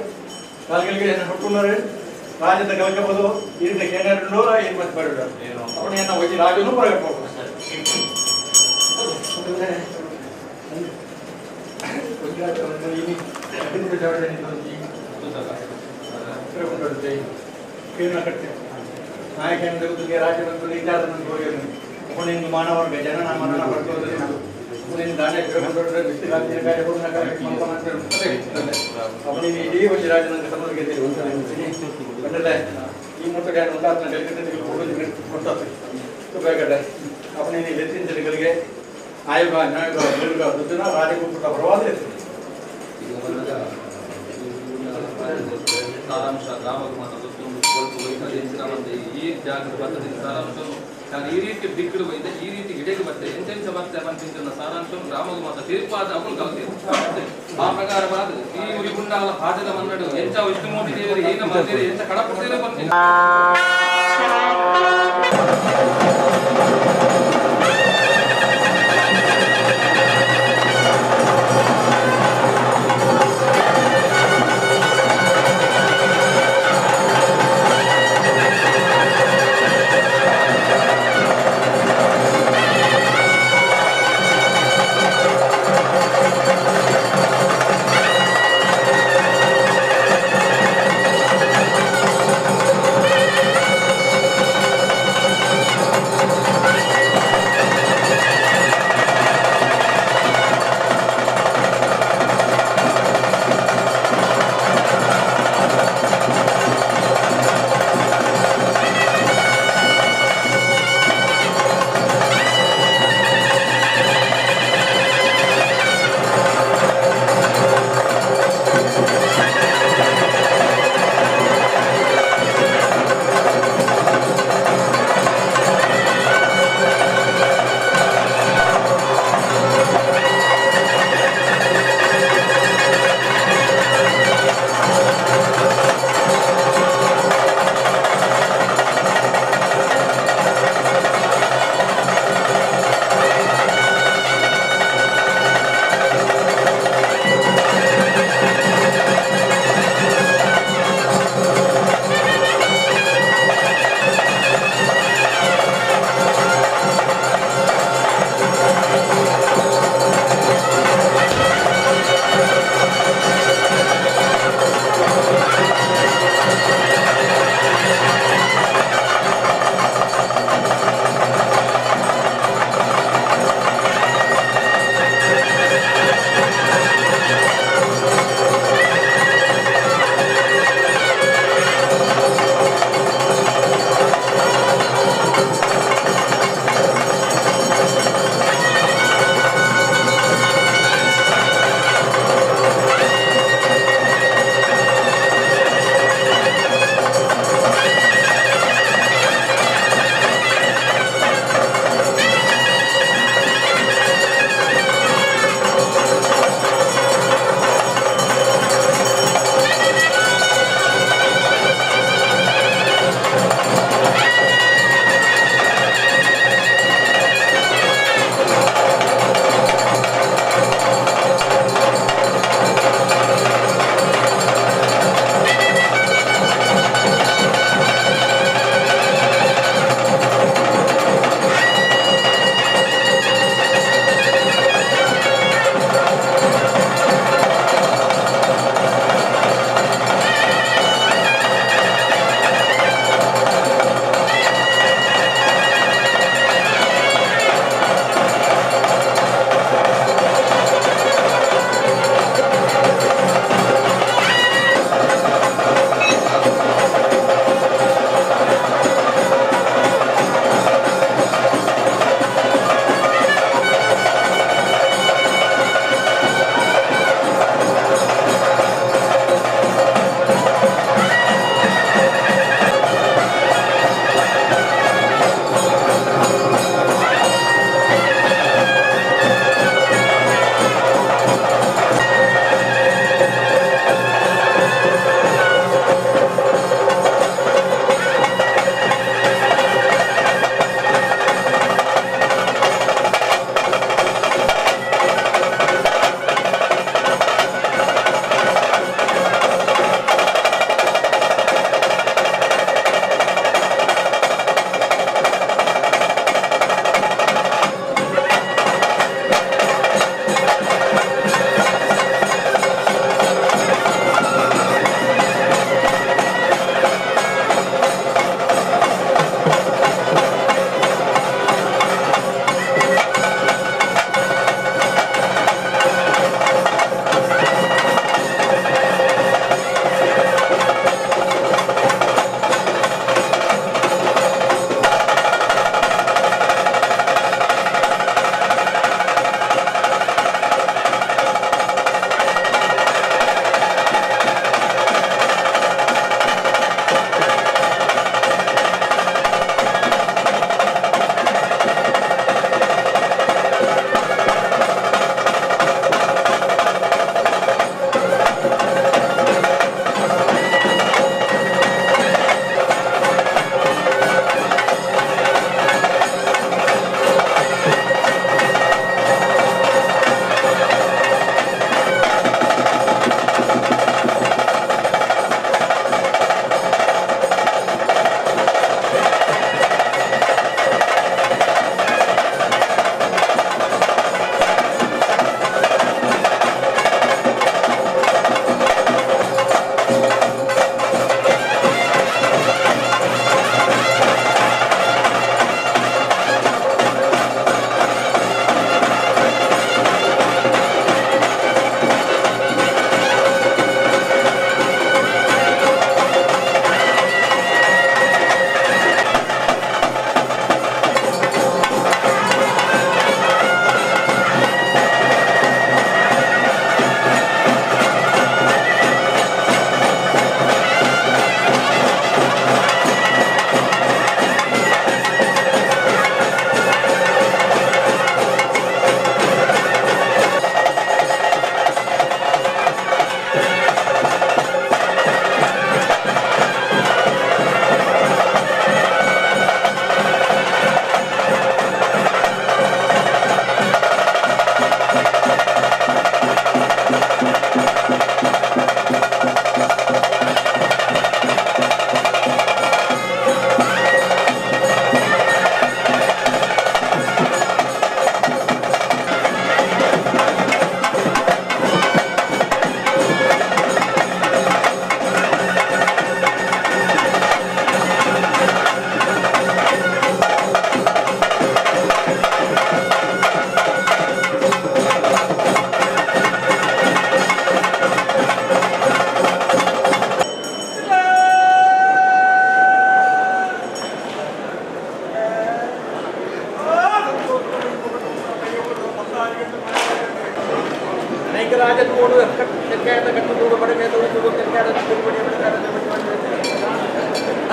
ಕಾಲ್ಗಳಿಗೆ ಹುಟ್ಟುన్నారు ರಾಜ್ಯದ ಕಲಕಬಹುದು இரண்டு கிணறு ಏನು ಮತ್ತೆ ಬರೋದು ಅವನ ಹೋಗಿ ರಾಜನು ಬರಬೇಕು ನಾಯಕ ಮಾನವರ್ಗ ಜನನ ಮರಣ ಇಡೀ ಒಂದು ರಾಜನ ಈ ಅವನಿಗೆ ಆಯೋಗ ನ್ಯಾಯೋಗ ದುರ್ಗ ದುಡ್ಡನ್ನ ರಾಜಕೂಟ ಪರವಾದ ಸಾರಾಂಶ ಗ್ರಾಮಕ್ಕೆ ಈ ಜಾಗದ ಪದ್ಧತಿ ಸಾರಾಂಶ ನಾನು ಈ ರೀತಿ ದಿಕ್ಕಡು ಬೈದೆ ಈ ರೀತಿ ಗಿಡಕ್ಕೆ ಬತ್ತೆ ಎಂತೆಂಚ ಬತ್ತೆ ಪಂಚಿಂಚಿನ ಸಾರಾಂಶ ಗ್ರಾಮದ ಮಾತ್ರ ತೀರ್ಪಾದ ಅವನು ಕಲ್ತಿರು ಆ ಪ್ರಕಾರವಾದ ಈ ಉರಿ ಗುಂಡಾಲ ಪಾದದ ಮನ್ನಡು ಎಂಚ ವಿಷ್ಣುಮೂರ್ತಿ ದೇವರು ಏನ ಮಂದಿರ ಎಂಚ ಕಡಪಟ್ಟಿರೋ ಬಂದಿಲ್ಲ.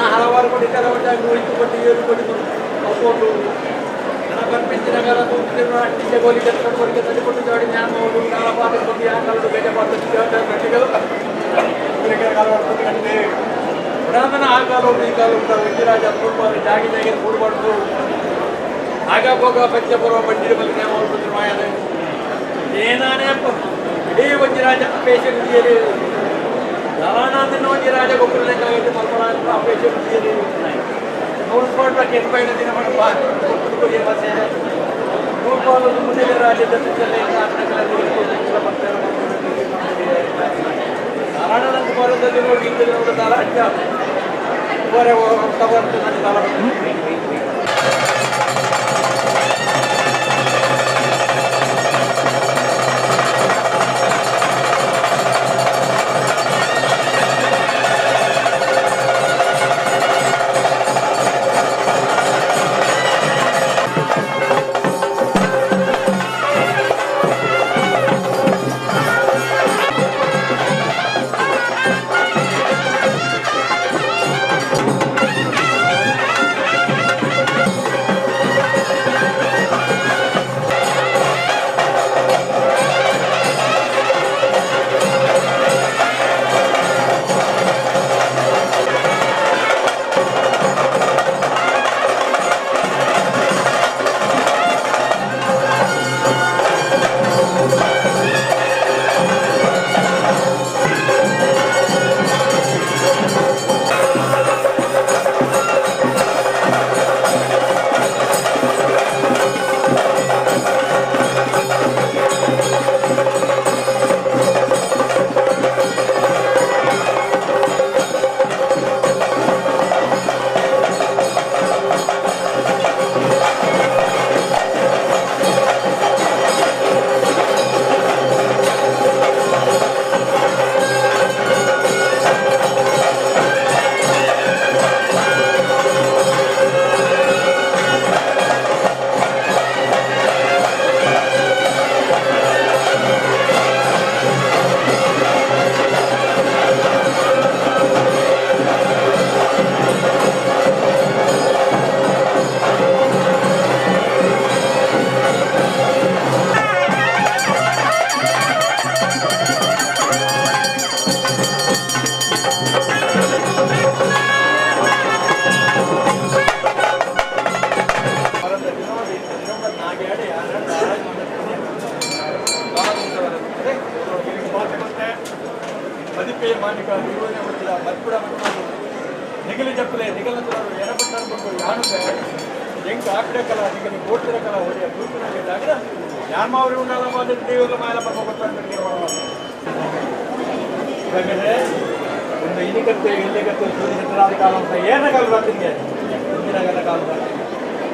ಹಲವಾರು ಕೋಟಿ ಐದು ಕೋಟಿ ಏಳು ಕೋಟಿ ಅಕೌಂಟು ಹಣ ಕಲ್ಪಿಸಿದ ಗೋಲಿಗೆ ಗೋಲಿಗೆ ತಡೆಕೊಟ್ಟು ಜಾಡಿ ಜ್ಞಾನವರು ಕಾಲಪಾತ ಕೊಟ್ಟು ಯಾ ಕಾಲದ ಬೇಜ ಪುರಾತನ ಆ ಕಾಲವು ಈ ಕಾಲವು ವೈದ್ಯರಾಜ ಕೂಡಬಾರ್ದು ಜಾಗಿ ಜಾಗಿ ಕೂಡಬಾರ್ದು ಆಗ ಭೋಗ ಪಂಚ ಪರ್ವ ಬಂಡಿರ ಬಲಿ ಜ್ಞಾನ ಮಾಯದೆ ಏನಾನೇ ಇಡೀ ವಜ್ರಾಜ ಅಪೇಕ್ಷೆ ಗುಡಿಯಲ್ಲಿ ದಾನಾಂದಿನ ವಜ್ರಾಜ ಗೊಬ್ಬರ ಮಲ್ಪಡ ಅಪೇಕ್ಷೆ ಗುಡಿಯಲ್ಲಿ ನೂರು ಕೆಂಪೈನ ದಿನ ನೂರು ಮುಂದಿನ ರಾಜ್ಯದ ನಾರಾಯಣನ ಬರೋದಲ್ಲಿ ನೋಡಿ ಇಂದಿನ ತಾಲ ಅಜ್ಜ ನಿಗಲಿ ಜಪ್ಪಲೆ ನಿಗಲ ಎಡಪಟ್ಟ ಯಾನು ಎಂಕ್ ಆಪಿಡಕಲ ನಿಗಲಿ ಬೋಟಿರಕಲ ಹೊಡಿಯ ತೂಪಿನ ಯಾನ್ಮಾವರಿ ಉಂಡಾಲ ಮಾತ್ರ ದೇವರ ಮಾಯಲ ಯಾಕಂದ್ರೆ ಒಂದು ಇನಿಕತ್ತೆ ಎಲ್ಲಿಗತ್ತೆ ಸೂರ್ಯಚಂದ್ರಾದ ಕಾಲ ಅಂತ ಏನ ಕಾಲ ಬರ್ತೀನಿ ಇಂದಿನ ಕಾಲ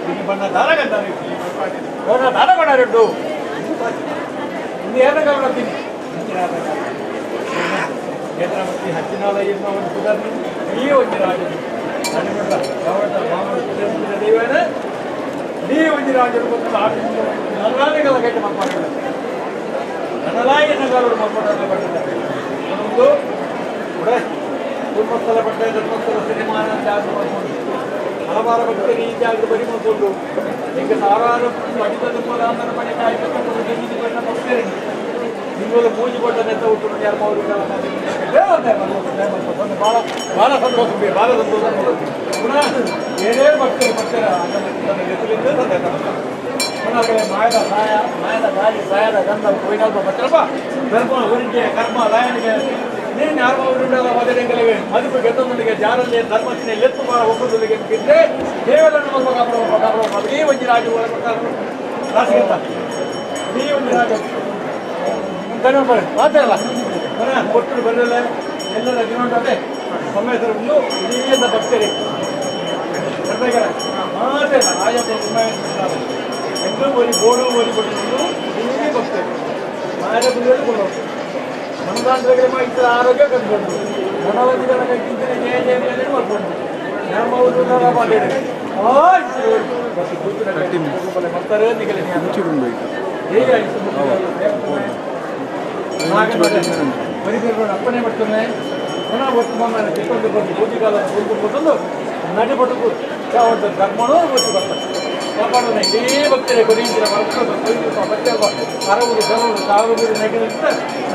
ಇಲ್ಲಿ ಬಣ್ಣ ದಾರಗಂತಾರೆ ದಾರಗೊಂಡ ರೆಡ್ಡು ಇನ್ನು ಏನ ಕಾಲ ಬರ್ತೀನಿ ಇಂದಿನ ಕೇಂದ್ರಮತಿ ಹಚ್ಚಿನಾಲ ಒಂದು ಸುಧಾರಣೆ ಈ ಒಂದು ರಾಜನು ದೇವನ ನೀ ಒಂದು ರಾಜರು ನಲ್ಲಾನೆಗಳ ಗಟ್ಟಿ ಮಕ್ಕಳು ನನ್ನಲಾಗಿ ನಗಾರು ಮಕ್ಕಳು ಒಂದು ಕೂಡ ಧರ್ಮಸ್ಥಳ ಪಟ್ಟ ಧರ್ಮಸ್ಥಳ ಸಿನಿಮಾನ ಹಲವಾರು ಭಕ್ತರು ಈ ಜಾಗದ ಬರಿ ಮಾಡಿಕೊಂಡು ಈಗ ಸಾವಿರಾರು ಪಡಿತ ಧರ್ಮದಾಂತರ ಪಡೆ ಕಾಯ್ಕೊಂಡು ಭಕ್ತರು ನಿಮ್ಮಲ್ಲಿ ಪೂಜೆ ಕೊಟ್ಟ ನೆತ್ತ ಹುಟ್ಟು ಯಾರು ಭಾಳ ಭಾಳ ಸಂತೋಷ ಭಾಳ ಸಂತೋಷ ಪುನಃ ಏನೇ ಭಕ್ತರು ಭಕ್ತರ ಪುನಃ ಮಾಯದ ಸಾಯ ಮಾಯದ ಗಾಳಿ ಸಾಯದ ಗಂಧ ಕೊಯ್ನಲ್ಪ ಭಕ್ತರಪ್ಪ ಧರ್ಮ ಹೊರಿಗೆ ಕರ್ಮ ಲಾಯನಿಗೆ ನೀನು ಯಾರು ಮೊದಲಿಗೆ ಮದುವೆ ಗೆದ್ದೊಂದಿಗೆ ಜಾರಲ್ಲಿ ಧರ್ಮത്തിന് ಲೆತ್ತು ಮಾಡ ಒಬ್ಬರೊಂದಿಗೆ ಇದ್ದರೆ ದೇವರನ್ನು ಕಾಪಾಡುವ ಈ ಒಂದು ರಾಜ ರಾಸಿಗಂತ ಈ ಒಂದು ರಾಜ ಮಾತಾಡಲ್ಲ ಪುನಃ ಕೊಟ್ಟರು ಬರಲ್ಲ ಎಲ್ಲರ ಜೀವನದೇ ಸಮೇತರನ್ನು ಇಡೀ ಭಕ್ತರಿ ಮಾತೇ ರಾಜ ಎಲ್ಲರೂ ಬರಿ ಬೋಡು ಬರಿ ಕೊಟ್ಟಿದ್ದು ಇಡೀ ಭಕ್ತರು ಮಾಯ ಬುದ್ಧಿಯಲ್ಲಿ ಕೊಡೋದು ಮನದಾಂತರ ಇತರ ಆರೋಗ್ಯ ಕಂಡುಕೊಂಡು ಮನೋರಂಜನೆ ಜಯ ಜಯ ಜಯ ಮಾಡ್ಕೊಂಡು ನಮ್ಮ ಬರ್ತಾರೆ ಹೇಗೆ ಅಪ್ಪನೇ ಮಾಡ್ತಾನೆ. ಪುನಃ ಒಟ್ಟು ಮನ ಚಿತ್ತೊಂದು ಬಂದು ಬೂದಿಗಾಲ ಬುಲ್ದು ಕೊಟ್ಟೊಂದು ನಡಿಪಟುಕು ಚಾವಂತ ಧರ್ಮನೂ ಗೊತ್ತು ಬರ್ತಾರೆ ಕಾಪಾಡೋಣ ಇಡೀ ಭಕ್ತರೇ ಕೊನೆಯಿಂದ ಬಚ್ಚಲ್ವ ಅರವರು ಸರವರು ಸಾವಿರ ನೆಗೆದಂತ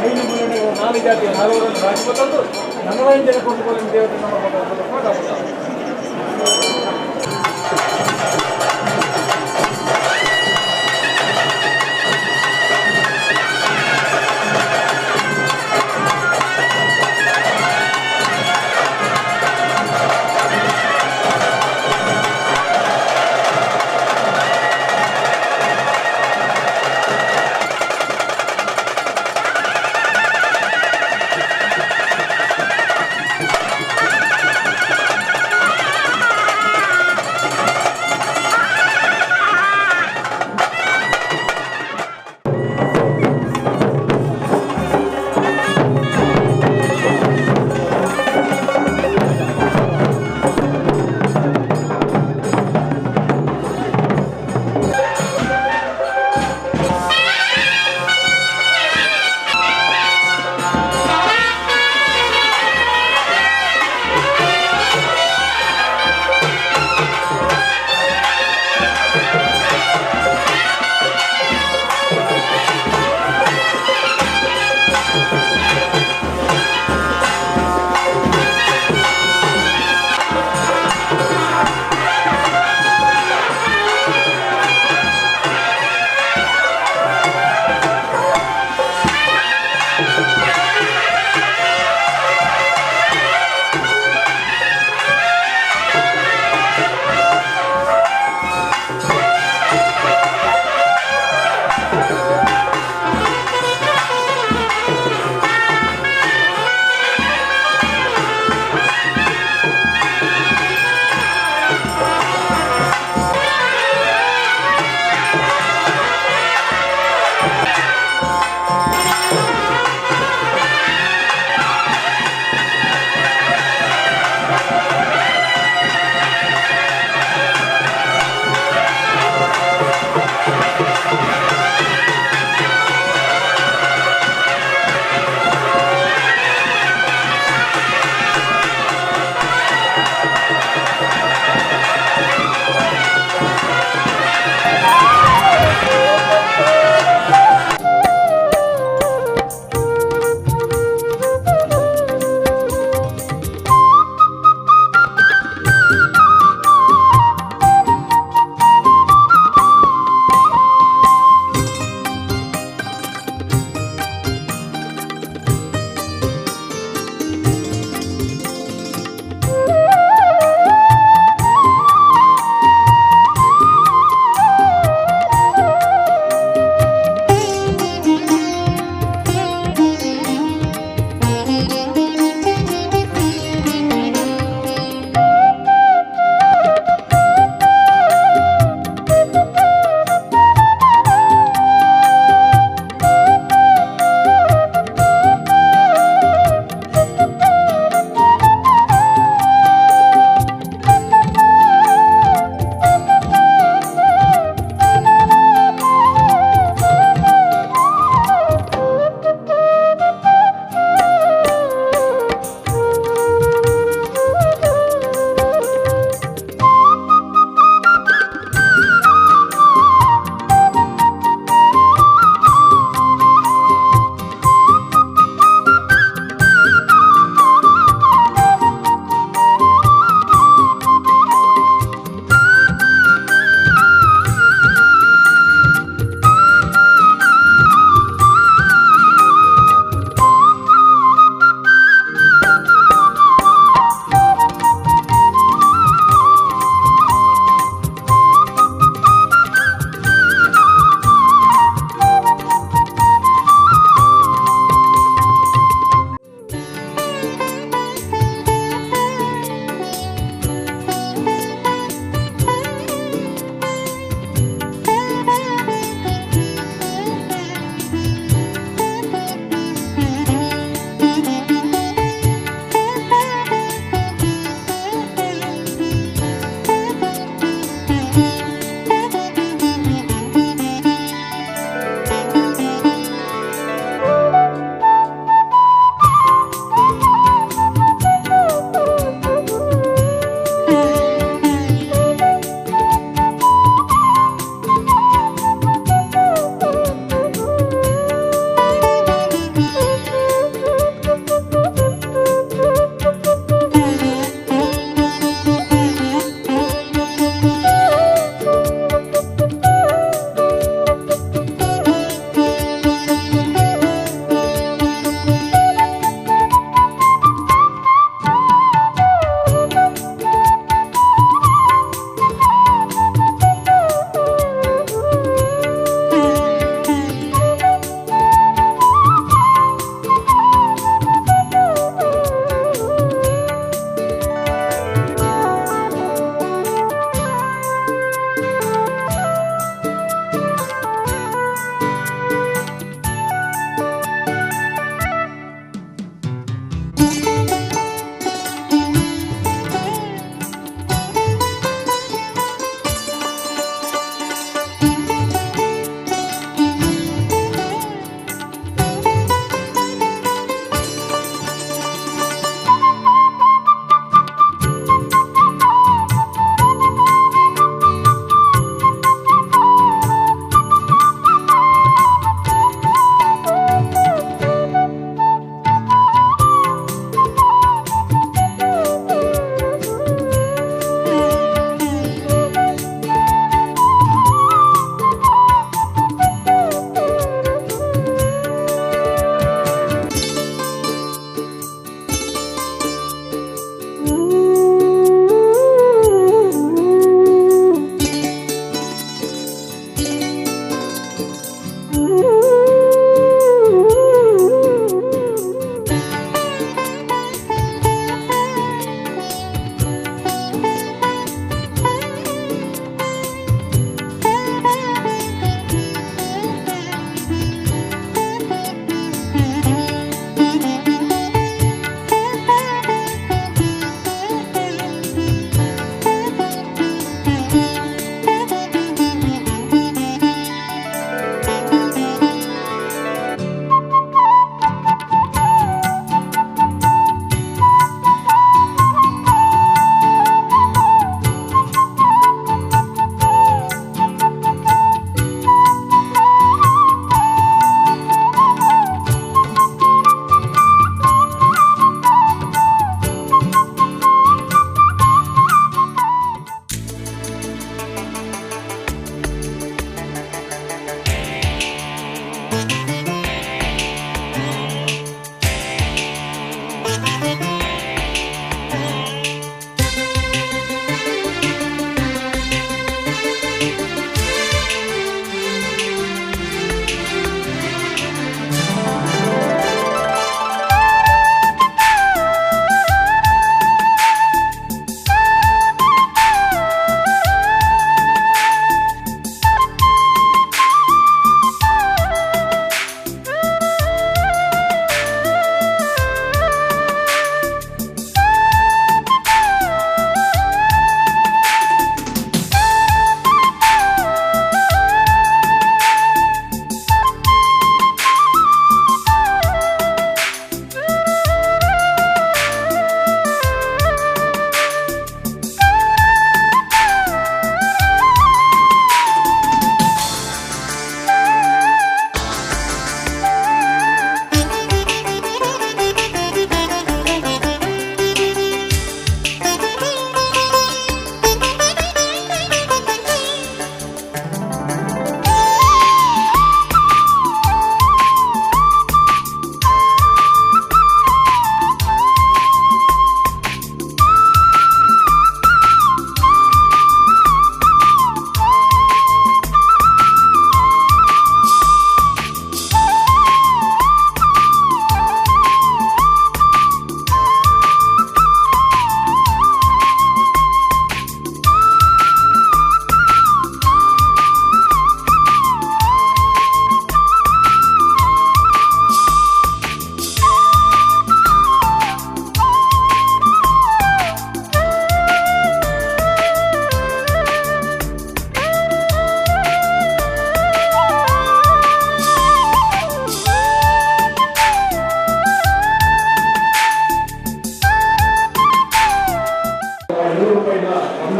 ಐದು ಮುನ್ನಣೆ ನಾಲ್ಕು ಜಾತಿಯ ನಾಲ್ವರನ್ನು ರಾಜಪತ್ತಂದು ನನ್ನರಾಂಜನೆ ಕೊಂಡುಕೊಳ್ಳಿ ದೇವತೆ ನಮ್ಮ ಕಾಪಾಡ್ತಾರೆ.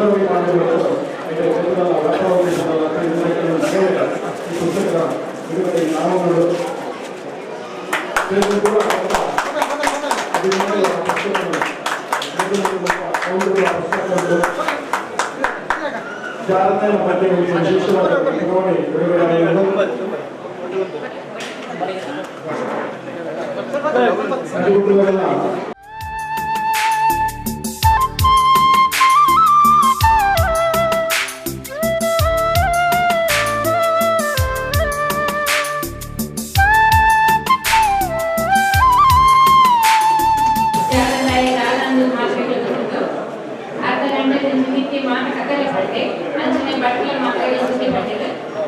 ಚಂದ್ರವಳ್ಳಿ ಮಾಡಿರುವುದು ಈ ಪುಸ್ತಕದ ಬಿಡುಗಡೆ ನಾಮಗಳು ಜಾರನ ಪದ್ಯಗಳಿಗೆ ವಿಶೇಷವಾದ ನಿರ್ವಹಣೆ ಬಿಡುಗಡೆಯಾಗಿರುವುದು.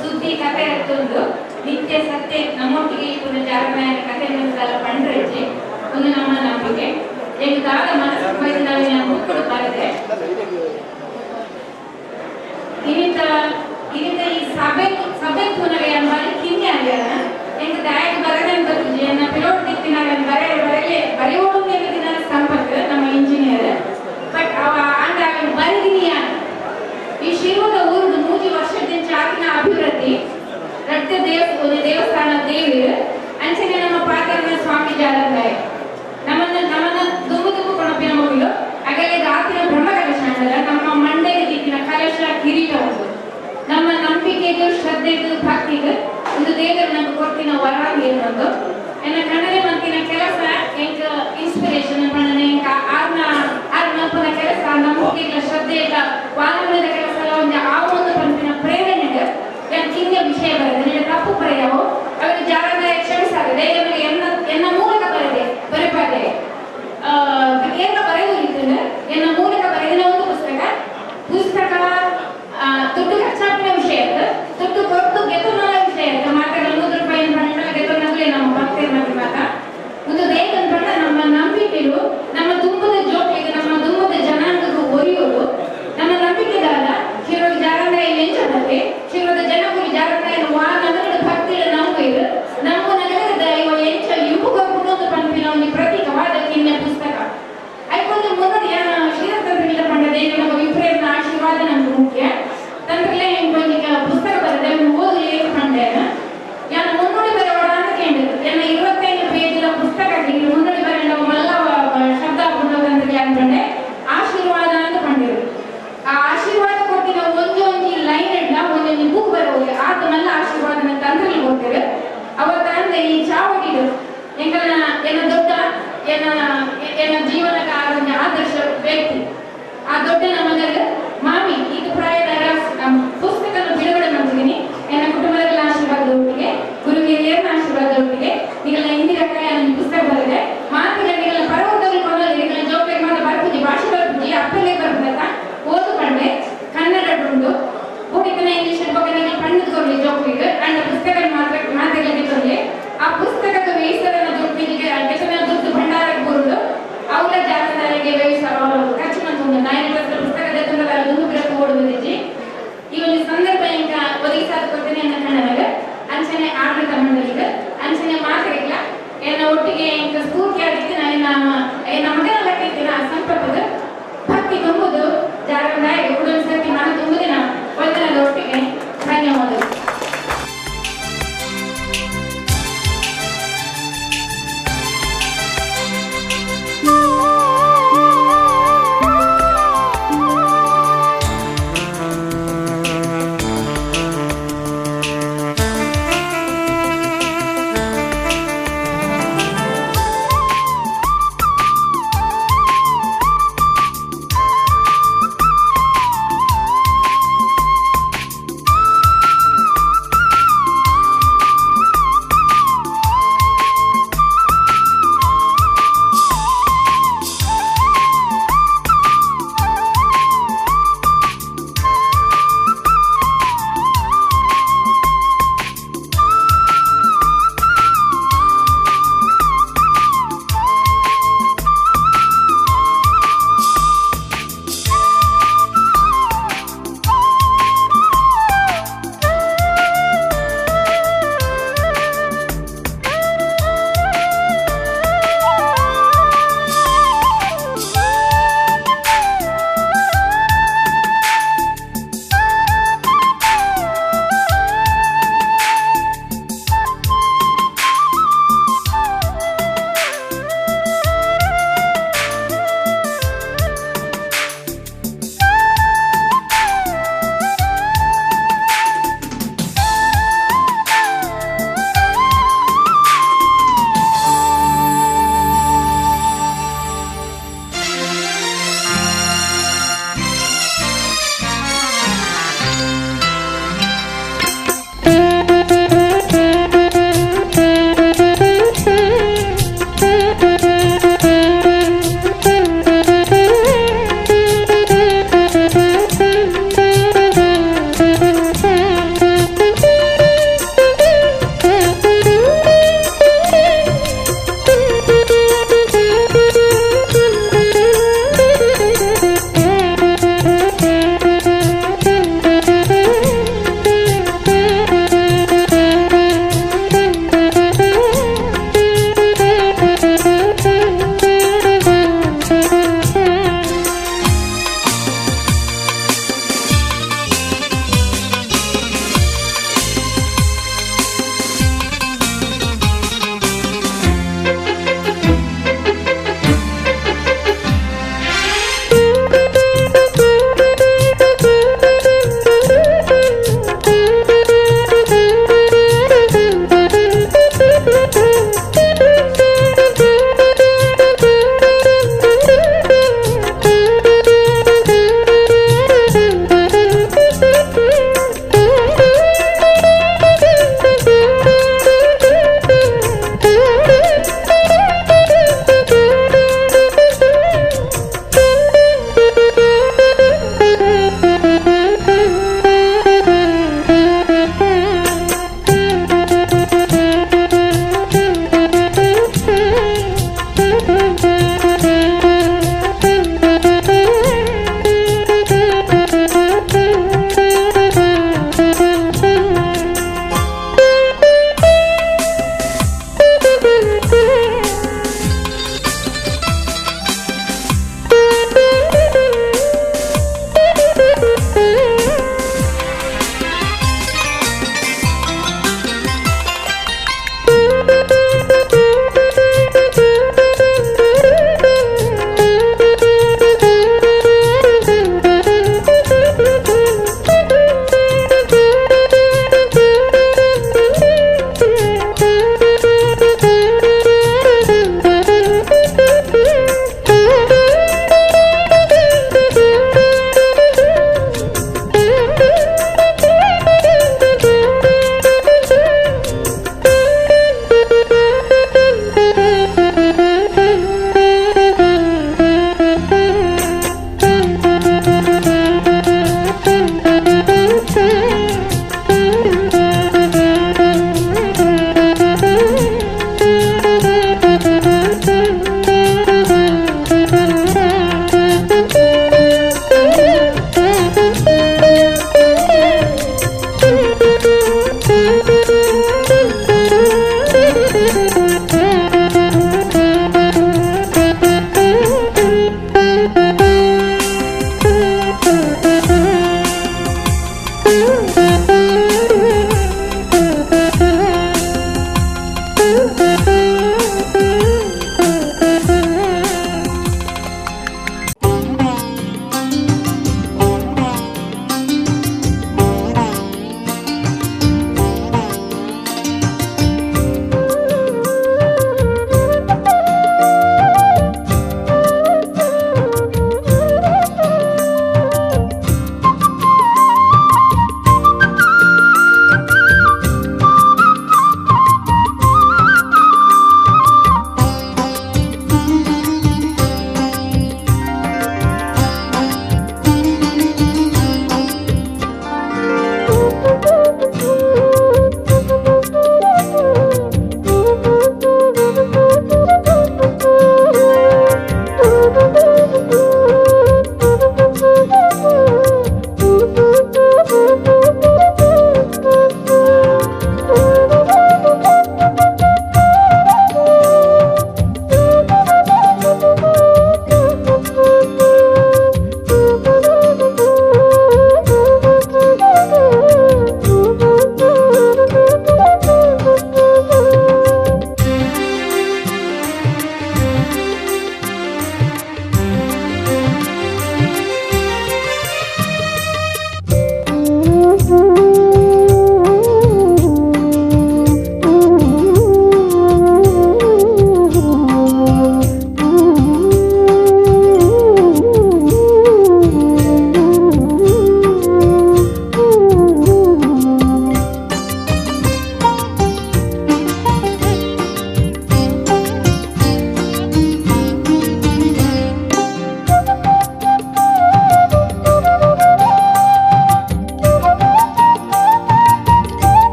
ಸುದ್ದಿ ಕತೆ ಅತ್ತೊಂದು ನಿತ್ಯ ಸತ್ಯ ನಮ್ಮೊಟ್ಟಿಗೆ ಈ ಜಾರನಾಯನ ಕತೆ ಪಂಡ್ರಜ್ಜಿ ಒಂದು ನಮ್ಮ ನಂಬಿಕೆ. ಎಂಕ್ ದಾದ ಮನಸ್ಸು ಬೈದಿನವು ಬುಕ್ಕುಡು ಬರೆದೆ. ಇನ್ನಿತ ಇನ್ನಿತ ಈ ಸಭೆ ಸಭೆ ತೂನಗ ಯಾನ್ ಬಾರಿ ಕಿನ್ಯ ಆಗ್ಯಾನ. ಎಂಕ್ ದಾಯೆಗ್ ಬರದೆ ಗೊತ್ತಿಜ್ಜಿ. ಎನ್ನ ಪಿಲೋಟ್ ದಿತ್ತಿನಾಗ ಬರೆ ಬರೆಲೆ ಬರೆಯೋಡು ದಿನ ಸಂಪತ್ ನಮ್ಮ ಇಂಜಿನಿಯರ್. ಬಟ್ ಅವ ಆಂಡ ಅವೆನ್ ಬರೆದಿನಿ ಯಾನ್. ಈ ಶಿರೋದ ಊರುಡು 100 ವರ್ಷದಿಂದ ಆತಿನ ಅಭಿವೃದ್ಧಿ ರಡ್ಡ ದೇವಸ್ಥಾನ ದೇವಿರು ಅಂಚನೆ ನಮ್ಮ ಪಾತ್ರನ ಸ್ವಾಮಿ ಜಾರಂದಾಯ ನಮ್ಮನ್ನ ನಮ್ಮನ್ನ ದುಂಬು ದುಂಬು ಕೊಣಪಿನ ಮಗುಲು ಅಗಲೆ ಆತಿನ ಬ್ರಹ್ಮ ಕಲಶ ಅಂಡಲ ನಮ್ಮ ಮಂಡೆಗೆ ದಿಕ್ಕಿನ ಕಲಶ ಕಿರೀಟ ಉಂಟು. ನಮ್ಮ ನಂಬಿಕೆಗೆ ಶ್ರದ್ಧೆಗೆ ಭಕ್ತಿಗೆ ಒಂದು ದೇವರು ನಮ್ಗೆ ಕೊಡ್ತಿನ ವರ ಏನೊಂದು ಎನ್ನ ಕಣ್ಣನೆ ಮಂತಿನ ಕೆಲಸ ಎಂಕ್ ಇನ್ಸ್ಪಿರೇಷನ್ ಪಂಡನೆ ಎಂಕ್ ಆರ್ನ ಆರ್ ಮಲ್ಪುನ ಕೆಲಸ ನಂಬಿಕೆಗಳ ಶ್ರದ್ಧೆ ಇಲ್ಲ ವಾನಮದ ಕೆಲಸ ಒಂದು ಆ ಒಂದು ಪನ್ಪಿನ ಪ್ರೇರಣೆಗೆ ಯಾನ್ ಕಿನ್ಯ ವಿಷಯ ಬರೆದೆ. ನಿನ್ನ ತಪ್ಪು ಪರ್ಯಾವು ಅವರಿಗೆ ಜಾರಂದಾಯ ಕ್ಷಮಿಸಾಗಿದೆ. ಎನ್ನ ಎನ್ನ ಮೂಲಕ ಬರೆದೆ ಬರೆಪಾದೆ ಏನ ಬರೆದು ಎನ್ನ ಮೂಲಕ ಬರೆದಿನ ಒಂದು ಪುಸ್ತಕ ಪುಸ್ತಕ ದುಡ್ಡು ಖರ್ಚಾಪಿನ ವಿಷಯ ದುಡ್ಡು ಕೊಟ್ಟು ಗೆತುನಲ ವಿಷಯ ಮಾತ್ರ 100 ರೂಪಾಯಿ ಪಂಡ ಗೆತುನಗಲೇ ನಮ್ಮ ಭಕ್ತಿಯ ಮತ್ತೆ ಮಾತ ಒಂದು ದೇಹದ ಪಂಡ ನಮ್ಮ ನಂಬಿಕೆಯು ನಮ್ಮ ದುಂಬದ ಜೋಕ್ಲಿಗೆ ನಮ್ಮ ದುಂಬದ ಜನಾಂಗಕ್ಕೂ ಒರಿಯೋದು ನಮ್ಮ ನಂಬಿಕೆದಾದ ಶಿರೋದ ಜಾರಂದಾಯ ಎಂಚದಕ್ಕೆ ಶಿರೋದ ಜನಗುರಿ ಜಾರಂದಾಯ ವಾ ನಗರದ ಭಕ್ತಿಯ ನಂಬುದು ನಮ್ಮ ನಗರದ ದೈವ ಎಂಚ ಇಂಪು ಕೊರ್ಪುಂಡು ಪನ್ಪಿನ ಒಂದು ಪ್ರತೀಕವಾದ ಕಿನ್ಯ ಪುಸ್ತಕ. ಐಕೊಂದು ಮುನ್ನಡಿ ಶ್ರೀರಂತಂತ್ರಿಗಳ ಪಂಡ ದೇವ ವಿಪ್ರೇರಣ ಆಶೀರ್ವಾದ ನಮ್ಗೆ ಮುಖ್ಯ. ತಂತ್ರಲೇ ಒಂಜಿ ಪುಸ್ತಕ ಬರೆದೆ ಓದು ಏನು ಪಂಡೇನ ಯಾನ್ ಮುನ್ನುಡಿ ಬರೆಯೋಣ ಅಂತ ಕೇಳಿದ್ರು. ಎನ್ನ 25 ಪೇಜಿನ ಪುಸ್ತಕ ಮುನ್ನುಡಿ ಬರೆಯೋ ಮಲ್ಲ ಶಬ್ದ ತಂತ್ರಿಗಳ ಅನ್ಕೊಂಡೆ ಆಶೀರ್ವಾದ ಅಂತ ಪಂಡಿರು. ಆ ಆಶೀರ್ವಾದ ಕೊಟ್ಟಿನ ಒಂಜಿ ಒಂಜಿ ಲೈನ್ ಇಡ್ಲ ಒಂದೊಂಜಿ ಬುಕ್ ಬರೋಗಿ ಆತ ಮಲ್ಲ ಆಶೀರ್ವಾದನ ತಂತ್ರಿಗಳು ಕೊಡ್ತಾರೆ. ಅವತ್ತ ಈ ಚಾವಟಿಡು ಎಂಕಲ್ನ ಎನ್ನ ದೊಡ್ಡ ಎನ್ನ ಎನ್ನ ಜೀವನದ ಆದರ್ಶ ವ್ಯಕ್ತಿ ಆ ದೊಡ್ಡ ನಮಗರ ಮಾಮಿ ಈಗ ಪ್ರಾಯದ ಪುಸ್ತಕ ಬಿಡುಗಡೆ ಮಾಡ್ತಿದ್ದೀನಿ. ಎನ್ನ ಕುಟುಂಬದ ಆಶೀರ್ವಾದದೊಟ್ಟಿಗೆ, ಗುರು ಹಿರಿಯರ ಆಶೀರ್ವಾದದೊಟ್ಟಿಗೆ ನಿಗಲ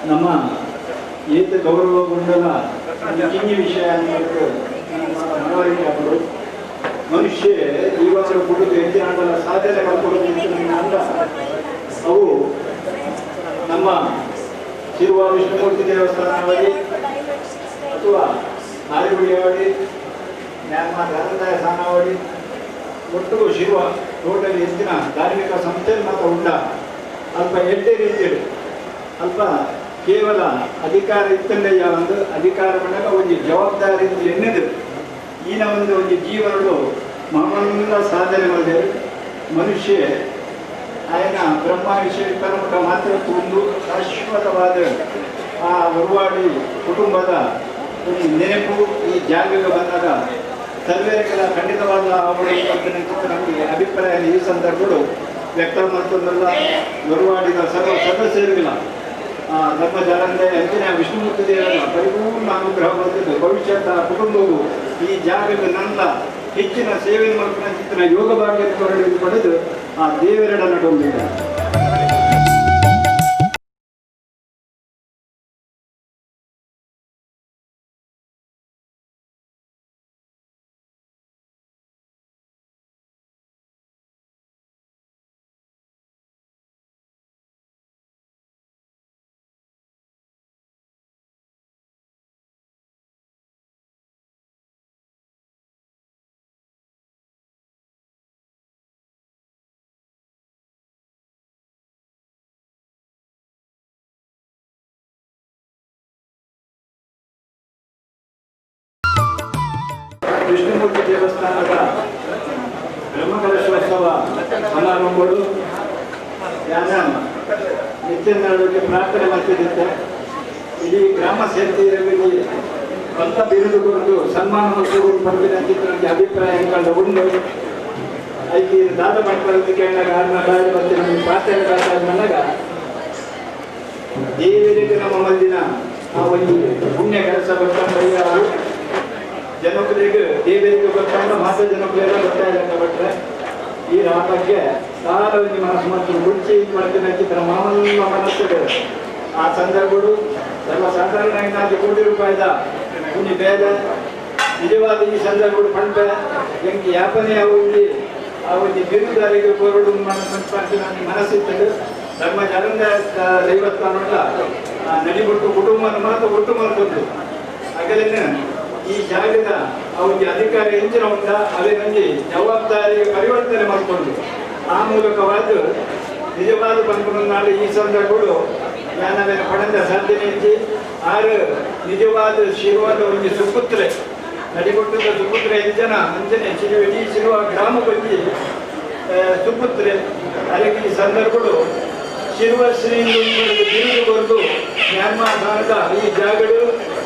ನಮ್ಮ ಏತ ಗೌರವಗೊಂಡಲ ಕಿಂಗಿ ವಿಷಯ ಅನ್ನೋದು ಮನವರಿಕೆ ಆಗೋದು. ಮನುಷ್ಯ ಇವಾಗ ಕುಡಿದು ಹೆಚ್ಚಿನ ಸಾಧನೆ ಮಾಡ್ಕೊಳ್ಳೋದು ಅವು ನಮ್ಮ ಶಿರುವ ವಿಷ್ಣುಮೂರ್ತಿ ದೇವಸ್ಥಾನವಾಗಿ ಅಥವಾ ಮಾರಿಗುಡಿಯಾವಳಿ ನಮ್ಮ ಧನಂದಾಯ ಸ್ಥಾನವಳಿ ಒಟ್ಟು ಶಿರುವ ಟೋಟಲ್ ಹೆಚ್ಚಿನ ಧಾರ್ಮಿಕ ಸಂಸ್ಥೆ ಮಾತ್ರ ಉಂಡ ಅಲ್ಪ ಎಡ್ಡೆ ರೀತಿಯಲ್ಲಿ ಅಲ್ಪ ಕೇವಲ ಅಧಿಕಾರ ಇತ್ತಂಡಯ್ಯ ಒಂದು ಅಧಿಕಾರ ಬಂದಾಗ ಒಂದು ಜವಾಬ್ದಾರಿ ಎನ್ನಿದ್ರು ಈನ ಒಂದು ಒಂದು ಜೀವನಗಳು ಮಹಮಲ್ಲ ಸಾಧನೆ ಮಾಡಿದರು. ಮನುಷ್ಯ ಆಯನ ಬ್ರಹ್ಮ ವಿಷಯ ಪರಮಠ ಮಾತ್ರ ಒಂದು ಶಾಶ್ವತವಾದ ಆ ಒರುವಾಡಿ ಕುಟುಂಬದ ಒಂದು ನೆನಪು ಈ ಜಾಗಕ್ಕೆ ಬಂದಾಗ ಸರ್ವೇರಿಗೆಲ್ಲ ಖಂಡಿತವಾದ ಅವಳು ನಮಗೆ ಅಭಿಪ್ರಾಯ ಈ ಸಂದರ್ಭಗಳು ವ್ಯಕ್ತ ಮಾಡ್ಕೊಂಡಲ್ಲ. ಒರುವಾಡಿದ ಸರ್ವ ಸದಸ್ಯರಿಗಿಲ್ಲ ಆ ಧರ್ಮ ಜಾರಂದೆ ಅಂಚಿನ ವಿಷ್ಣುಮೂರ್ತಿ ದೇವರ ಪರಿಪೂರ್ಣ ಅನುಗ್ರಹ ಬಂದಿದ್ದು ಭವಿಷ್ಯದ ಕುಟುಂಬವು ಈ ಜಾಗಕ್ಕೆ ನನ್ನ ಹೆಚ್ಚಿನ ಸೇವೆ ಮಾಡ್ಕೊಂಡು ಯೋಗ ಭಾಗ್ಯ ಪಡೆದು ಆ ದೇವರೆಡ ನಡುವಿದೆ. ವಿಷ್ಣುಮೂರ್ತಿ ದೇವಸ್ಥಾನದ ಬ್ರಹ್ಮಕಲಶೋತ್ಸವ ಸಮಾರಂಭಗಳು ಯಾನ ನಿತ್ಯ ನಡುವೆ ಪ್ರಾರ್ಥನೆ ಮಾಡ್ತಿದ್ದೆ. ಇಡೀ ಗ್ರಾಮ ಸೇರ್ತಿರಲಿ ಬಂತ ಬಿರುದುಕೊಂಡು ಸನ್ಮಾನ ಮತ್ತು ಪಡೆದಿನ ಚಿತ್ರಕ್ಕೆ ಅಭಿಪ್ರಾಯಗಳ ಉಂಡು ಐತಿ ದಾದ ಮಾಡ್ಕೊಳ್ಳೋದಕ್ಕೆ ಕಾರಣ ಬಾಯಿ ಮತ್ತೆ ನಮಗೆ ಪ್ರಾರ್ಥನೆ ನನಗ ದೇವರಿಗೆ ನಮ್ಮ ಮಲ್ಲಿನ ಆ ಒಂದು ಪುಣ್ಯ ಕೆಲಸ ಗೊತ್ತಂಡ ಜನಕುಲಿಗೆ ದೇವರಿಗೆ ಗೊತ್ತಂಡ ಮಾತ ಜನಕುಲೆಲ್ಲ ಗೊತ್ತಾಯಿಲ್ಲ ಭಟ್ರೆ. ಈ ಆ ಬಗ್ಗೆ ಸಾಲ ಒಂದು ಮನಸ್ಸು ಮತ್ತು ಗುಡ್ಚಿ ಮಾಡ್ತೀನಿ ಚಿತ್ರ ಮಾಮೂಲ ಮನಸ್ಸು ಆ ಸಂದರ್ಭಗಳು ಸರ್ವಸಾಧಾರಣ 4 ಕೋಟಿ ರೂಪಾಯಿದ ಒಂದು ಬೇಲೆ ನಿಜವಾದ ಈ ಸಂದರ್ಭಗಳು ಪಂಪೆ ಎಂಕ್ ಯಾಪನೆ ಒಂದು ಆ ಒಂದು ಬಿರುದಾರಿಗೆ ಕೋರಡು ಮನಸ್ಸಿತ್ತು. ಧರ್ಮ ಜರಂಗ ದೈವಸ್ಥಾನ ನಡಿಬಿಟ್ಟು ಕುಟುಂಬನ ಮಾತ್ರ ಒಟ್ಟು ಮಾಡ್ಕೊಂಡು ಅಗಲಿನ ಈ ಜಾಗದ ಆ ಒಂದು ಅಧಿಕಾರ ಎಂಚಿನ ಉಂಟ ಅದೇ ನಂಗೆ ಜವಾಬ್ದಾರಿಗೆ ಪರಿವರ್ತನೆ ಮಾಡಿಕೊಂಡು ಆ ಮೂಲಕವಾದ ನಿಜವಾದ ಪನ್ಪುನ ನಾಳೆ ಈ ಸಂದರ್ಭಗಳು ಯಾನವೇನ ಪಡೆದ ಸಾಧ್ಯತೆ ಇಜ್ಜಿ. ಆರು ನಿಜವಾದ ಶಿರುವಾದ ಒಂದು ಸುಪುತ್ರೆ, ನಡಿಗೊಟ್ಟದ ಸುಪುತ್ರೆ ಎಂಜನ ಅಂಜನೆ ಶಿರುವ ಇಡೀ ಶಿರುವ ಗ್ರಾಮದಲ್ಲಿ ಸುಪುತ್ರೆ. ಅದಕ್ಕೆ ಈ ಸಂದರ್ಭಗಳು ಶಿರ್ವಶ್ರೀ ಬಿರುದು ಬಂದು ಮ್ಯಾನ್ಮಾರ್ ಈ ಜಾಗಡು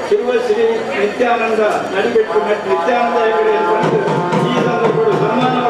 ಶಿರ್ವಶ್ರೀ ನಿತ್ಯಾನಂದ ನಡಿಬೆಟ್ಟು ನಿತ್ಯಾನಂದ ಹೆಗಡೆ ಈ ಸಂದರ್ಭಗಳು ಸನ್ಮಾನ.